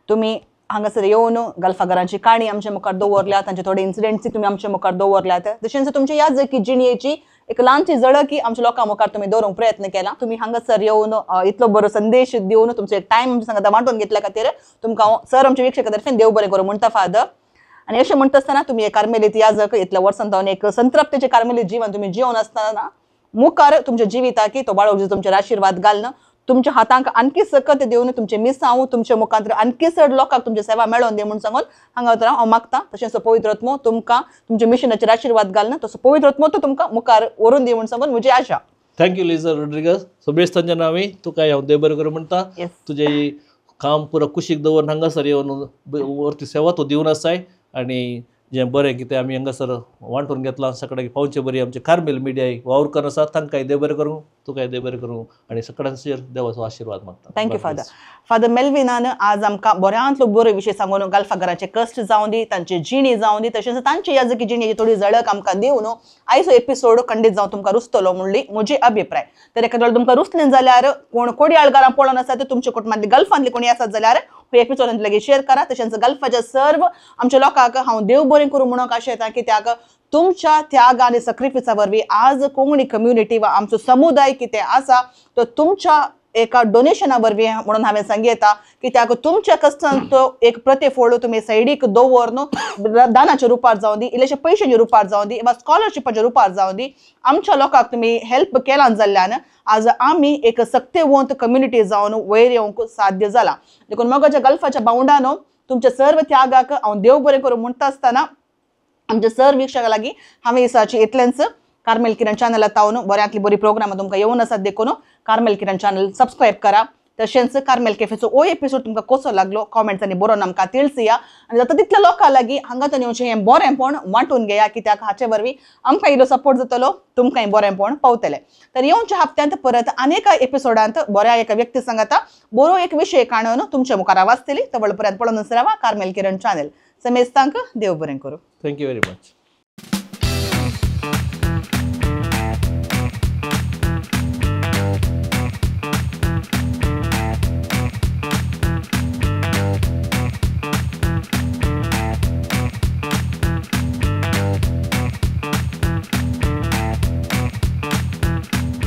तुमी हांगासर येवन गल्फाघरांची काणी आमच्या मुखार दवरल्या, तांचे थोडे इन्सिडेंट्स तुमी आमच्या मुखार दवरल्यात, तशेंच तुमच्या याजकी जिणयेची एक ल्हानशी झळकी आमच्या लोकां मुखार तुमी दवरूंक प्रयत्न केला. तुमी हांगासर येवन इतलो बरो संदेश दिवन तुमचो एक टायम आमच्या सांगता वांटून घेतल्या खातीर तुमकां हांव सर आमच्या वीक्षका तर्फेन देव बरें करूं म्हणटा फादर. आनी अशें म्हणटा आसतना तुमी एक कार्मेलीत याजक, इतल्या वर्सां जावन एक संतृप्तेचें कार्मेलीत जीवन तुमी जिवन आसतना मुखार तुमच्या जिविताकी तो बाळो तुमचेर आशिर्वाद घालून तुमच्या हातांक आणखी सकत दिवन तुमचे मिसांव तुमच्या मुखांत आणखी चड लोकांक तुमची सेवा मेळोवन दी म्हूण सांगून हांगा हांव मागता. तशेंच पवित्र आत्मो तुमकां तुमच्या मिशनाचेर आशिर्वाद घालून तसो पवित्र आत्मो तो तुमकां मुखार व्हरून दी म्हूण सांगून म्हजी आशा. Thank you Liza Rodrigues. सगळेच नांवी तुका हांव देव बरें करूं म्हणटा. तुजें काम पुरो कुशीक दवरून हांगासर येवन वरती सेवा तूं दिवन आसाय आनी जें बरें कितें आमी हांगासर वांटून घेतलां सगळ्यांक पावचे बरी आमचे कार्मेल मिडिया वावर करून आसा, तांकांय देव बरें करूं, तुकाय देव बरें करूं आनी सगळ्यांचेर देवाचो आशिर्वाद मागता. Thank you father. Father मेल्विनान आज आमकां बऱ्यांतलो बरो विशय सांगून गल्फाघराचे कश्ट जावं दी, तांची जिणी जावं दी, तशेंच तांची याजकी जिणेची थोडी झळक आमकां दिवन आयचो एपिसोड खंडीत जावं तुमकां रुचतलो म्हणली म्हजी अभिप्राय. तर एखाद्या वेळार तुमकां रुचलें जाल्यार कोण कोडयाळगारां पळोवन आसा तर तुमच्या कुटुंबांतली गल्फांतली कोणी आसात जाल्यार हो एपिसोड लागीं शेअर करा. तशेंच गल्फाच्या सर्व आमच्या लोकांक हांव देव बरें करूं म्हणूंक अशें येता, कित्याक तुमच्या त्याग आनी सक्रिफिसा वरवीं आज कोंकणी कम्युनिटी वा आमचो समुदाय कितें आसा तो तुमच्या एका डोनेशना वरवीं म्हणून हांवें सांगयता, कित्याक तुमच्या कश्टांचो एक प्रतिफळ तुमी सायडीक दवरून दानाच्या रुपार जावं दी, इल्लेशे पयशांच्या रुपार जावं दी वा स्कॉलरशिपाच्या रुपार जावं दी, आमच्या लोकांक तुमी हेल्प केलां जाल्ल्यान आज आमी एक सक्तेवंत कम्युनिटी जावन वयर येवंक साध्य जाला. देखून मोगाच्या गल्फाच्या भावंडानो, तुमच्या सर्व त्यागाक हांव देव बरें करूं म्हणटा आसतना आमच्या सर वीक्षकां लागीं हांवें दिसाची इतलेंच. कार्मेल किरण चॅनला तावन बऱ्यांतली बरी प्रोग्राम तुमकां येवन आसात, देखून कार्मेल किरण चॅनल सबस्क्रायब करा. तशेंच कार्मेल कॅफेचो ओ एपिसोड तुमकां कसो लागलो कॉमेंट्सांनी बरोवन आमकां तिळसया आनी जाता तितल्या लोकां लागीं हांगाच्यान येवचें हें बरेंपण वांटून घेया, कित्याक हाचे वरवीं आमकां इल्लो सपोर्ट जातलो, तुमकांय बरेंपण पावतलें. तर येवच्या हप्त्यांत परत आनी एका एपिसोडांत बऱ्या एका व्यक्ती सांगता बरो एक विशय काणून तुमच्या मुखार वाचतली. तवळ पर्यंत पळोवन रावा कार्मेल किरण चॅनल. समेस्तांक देव बरें करूं. Thank you very much.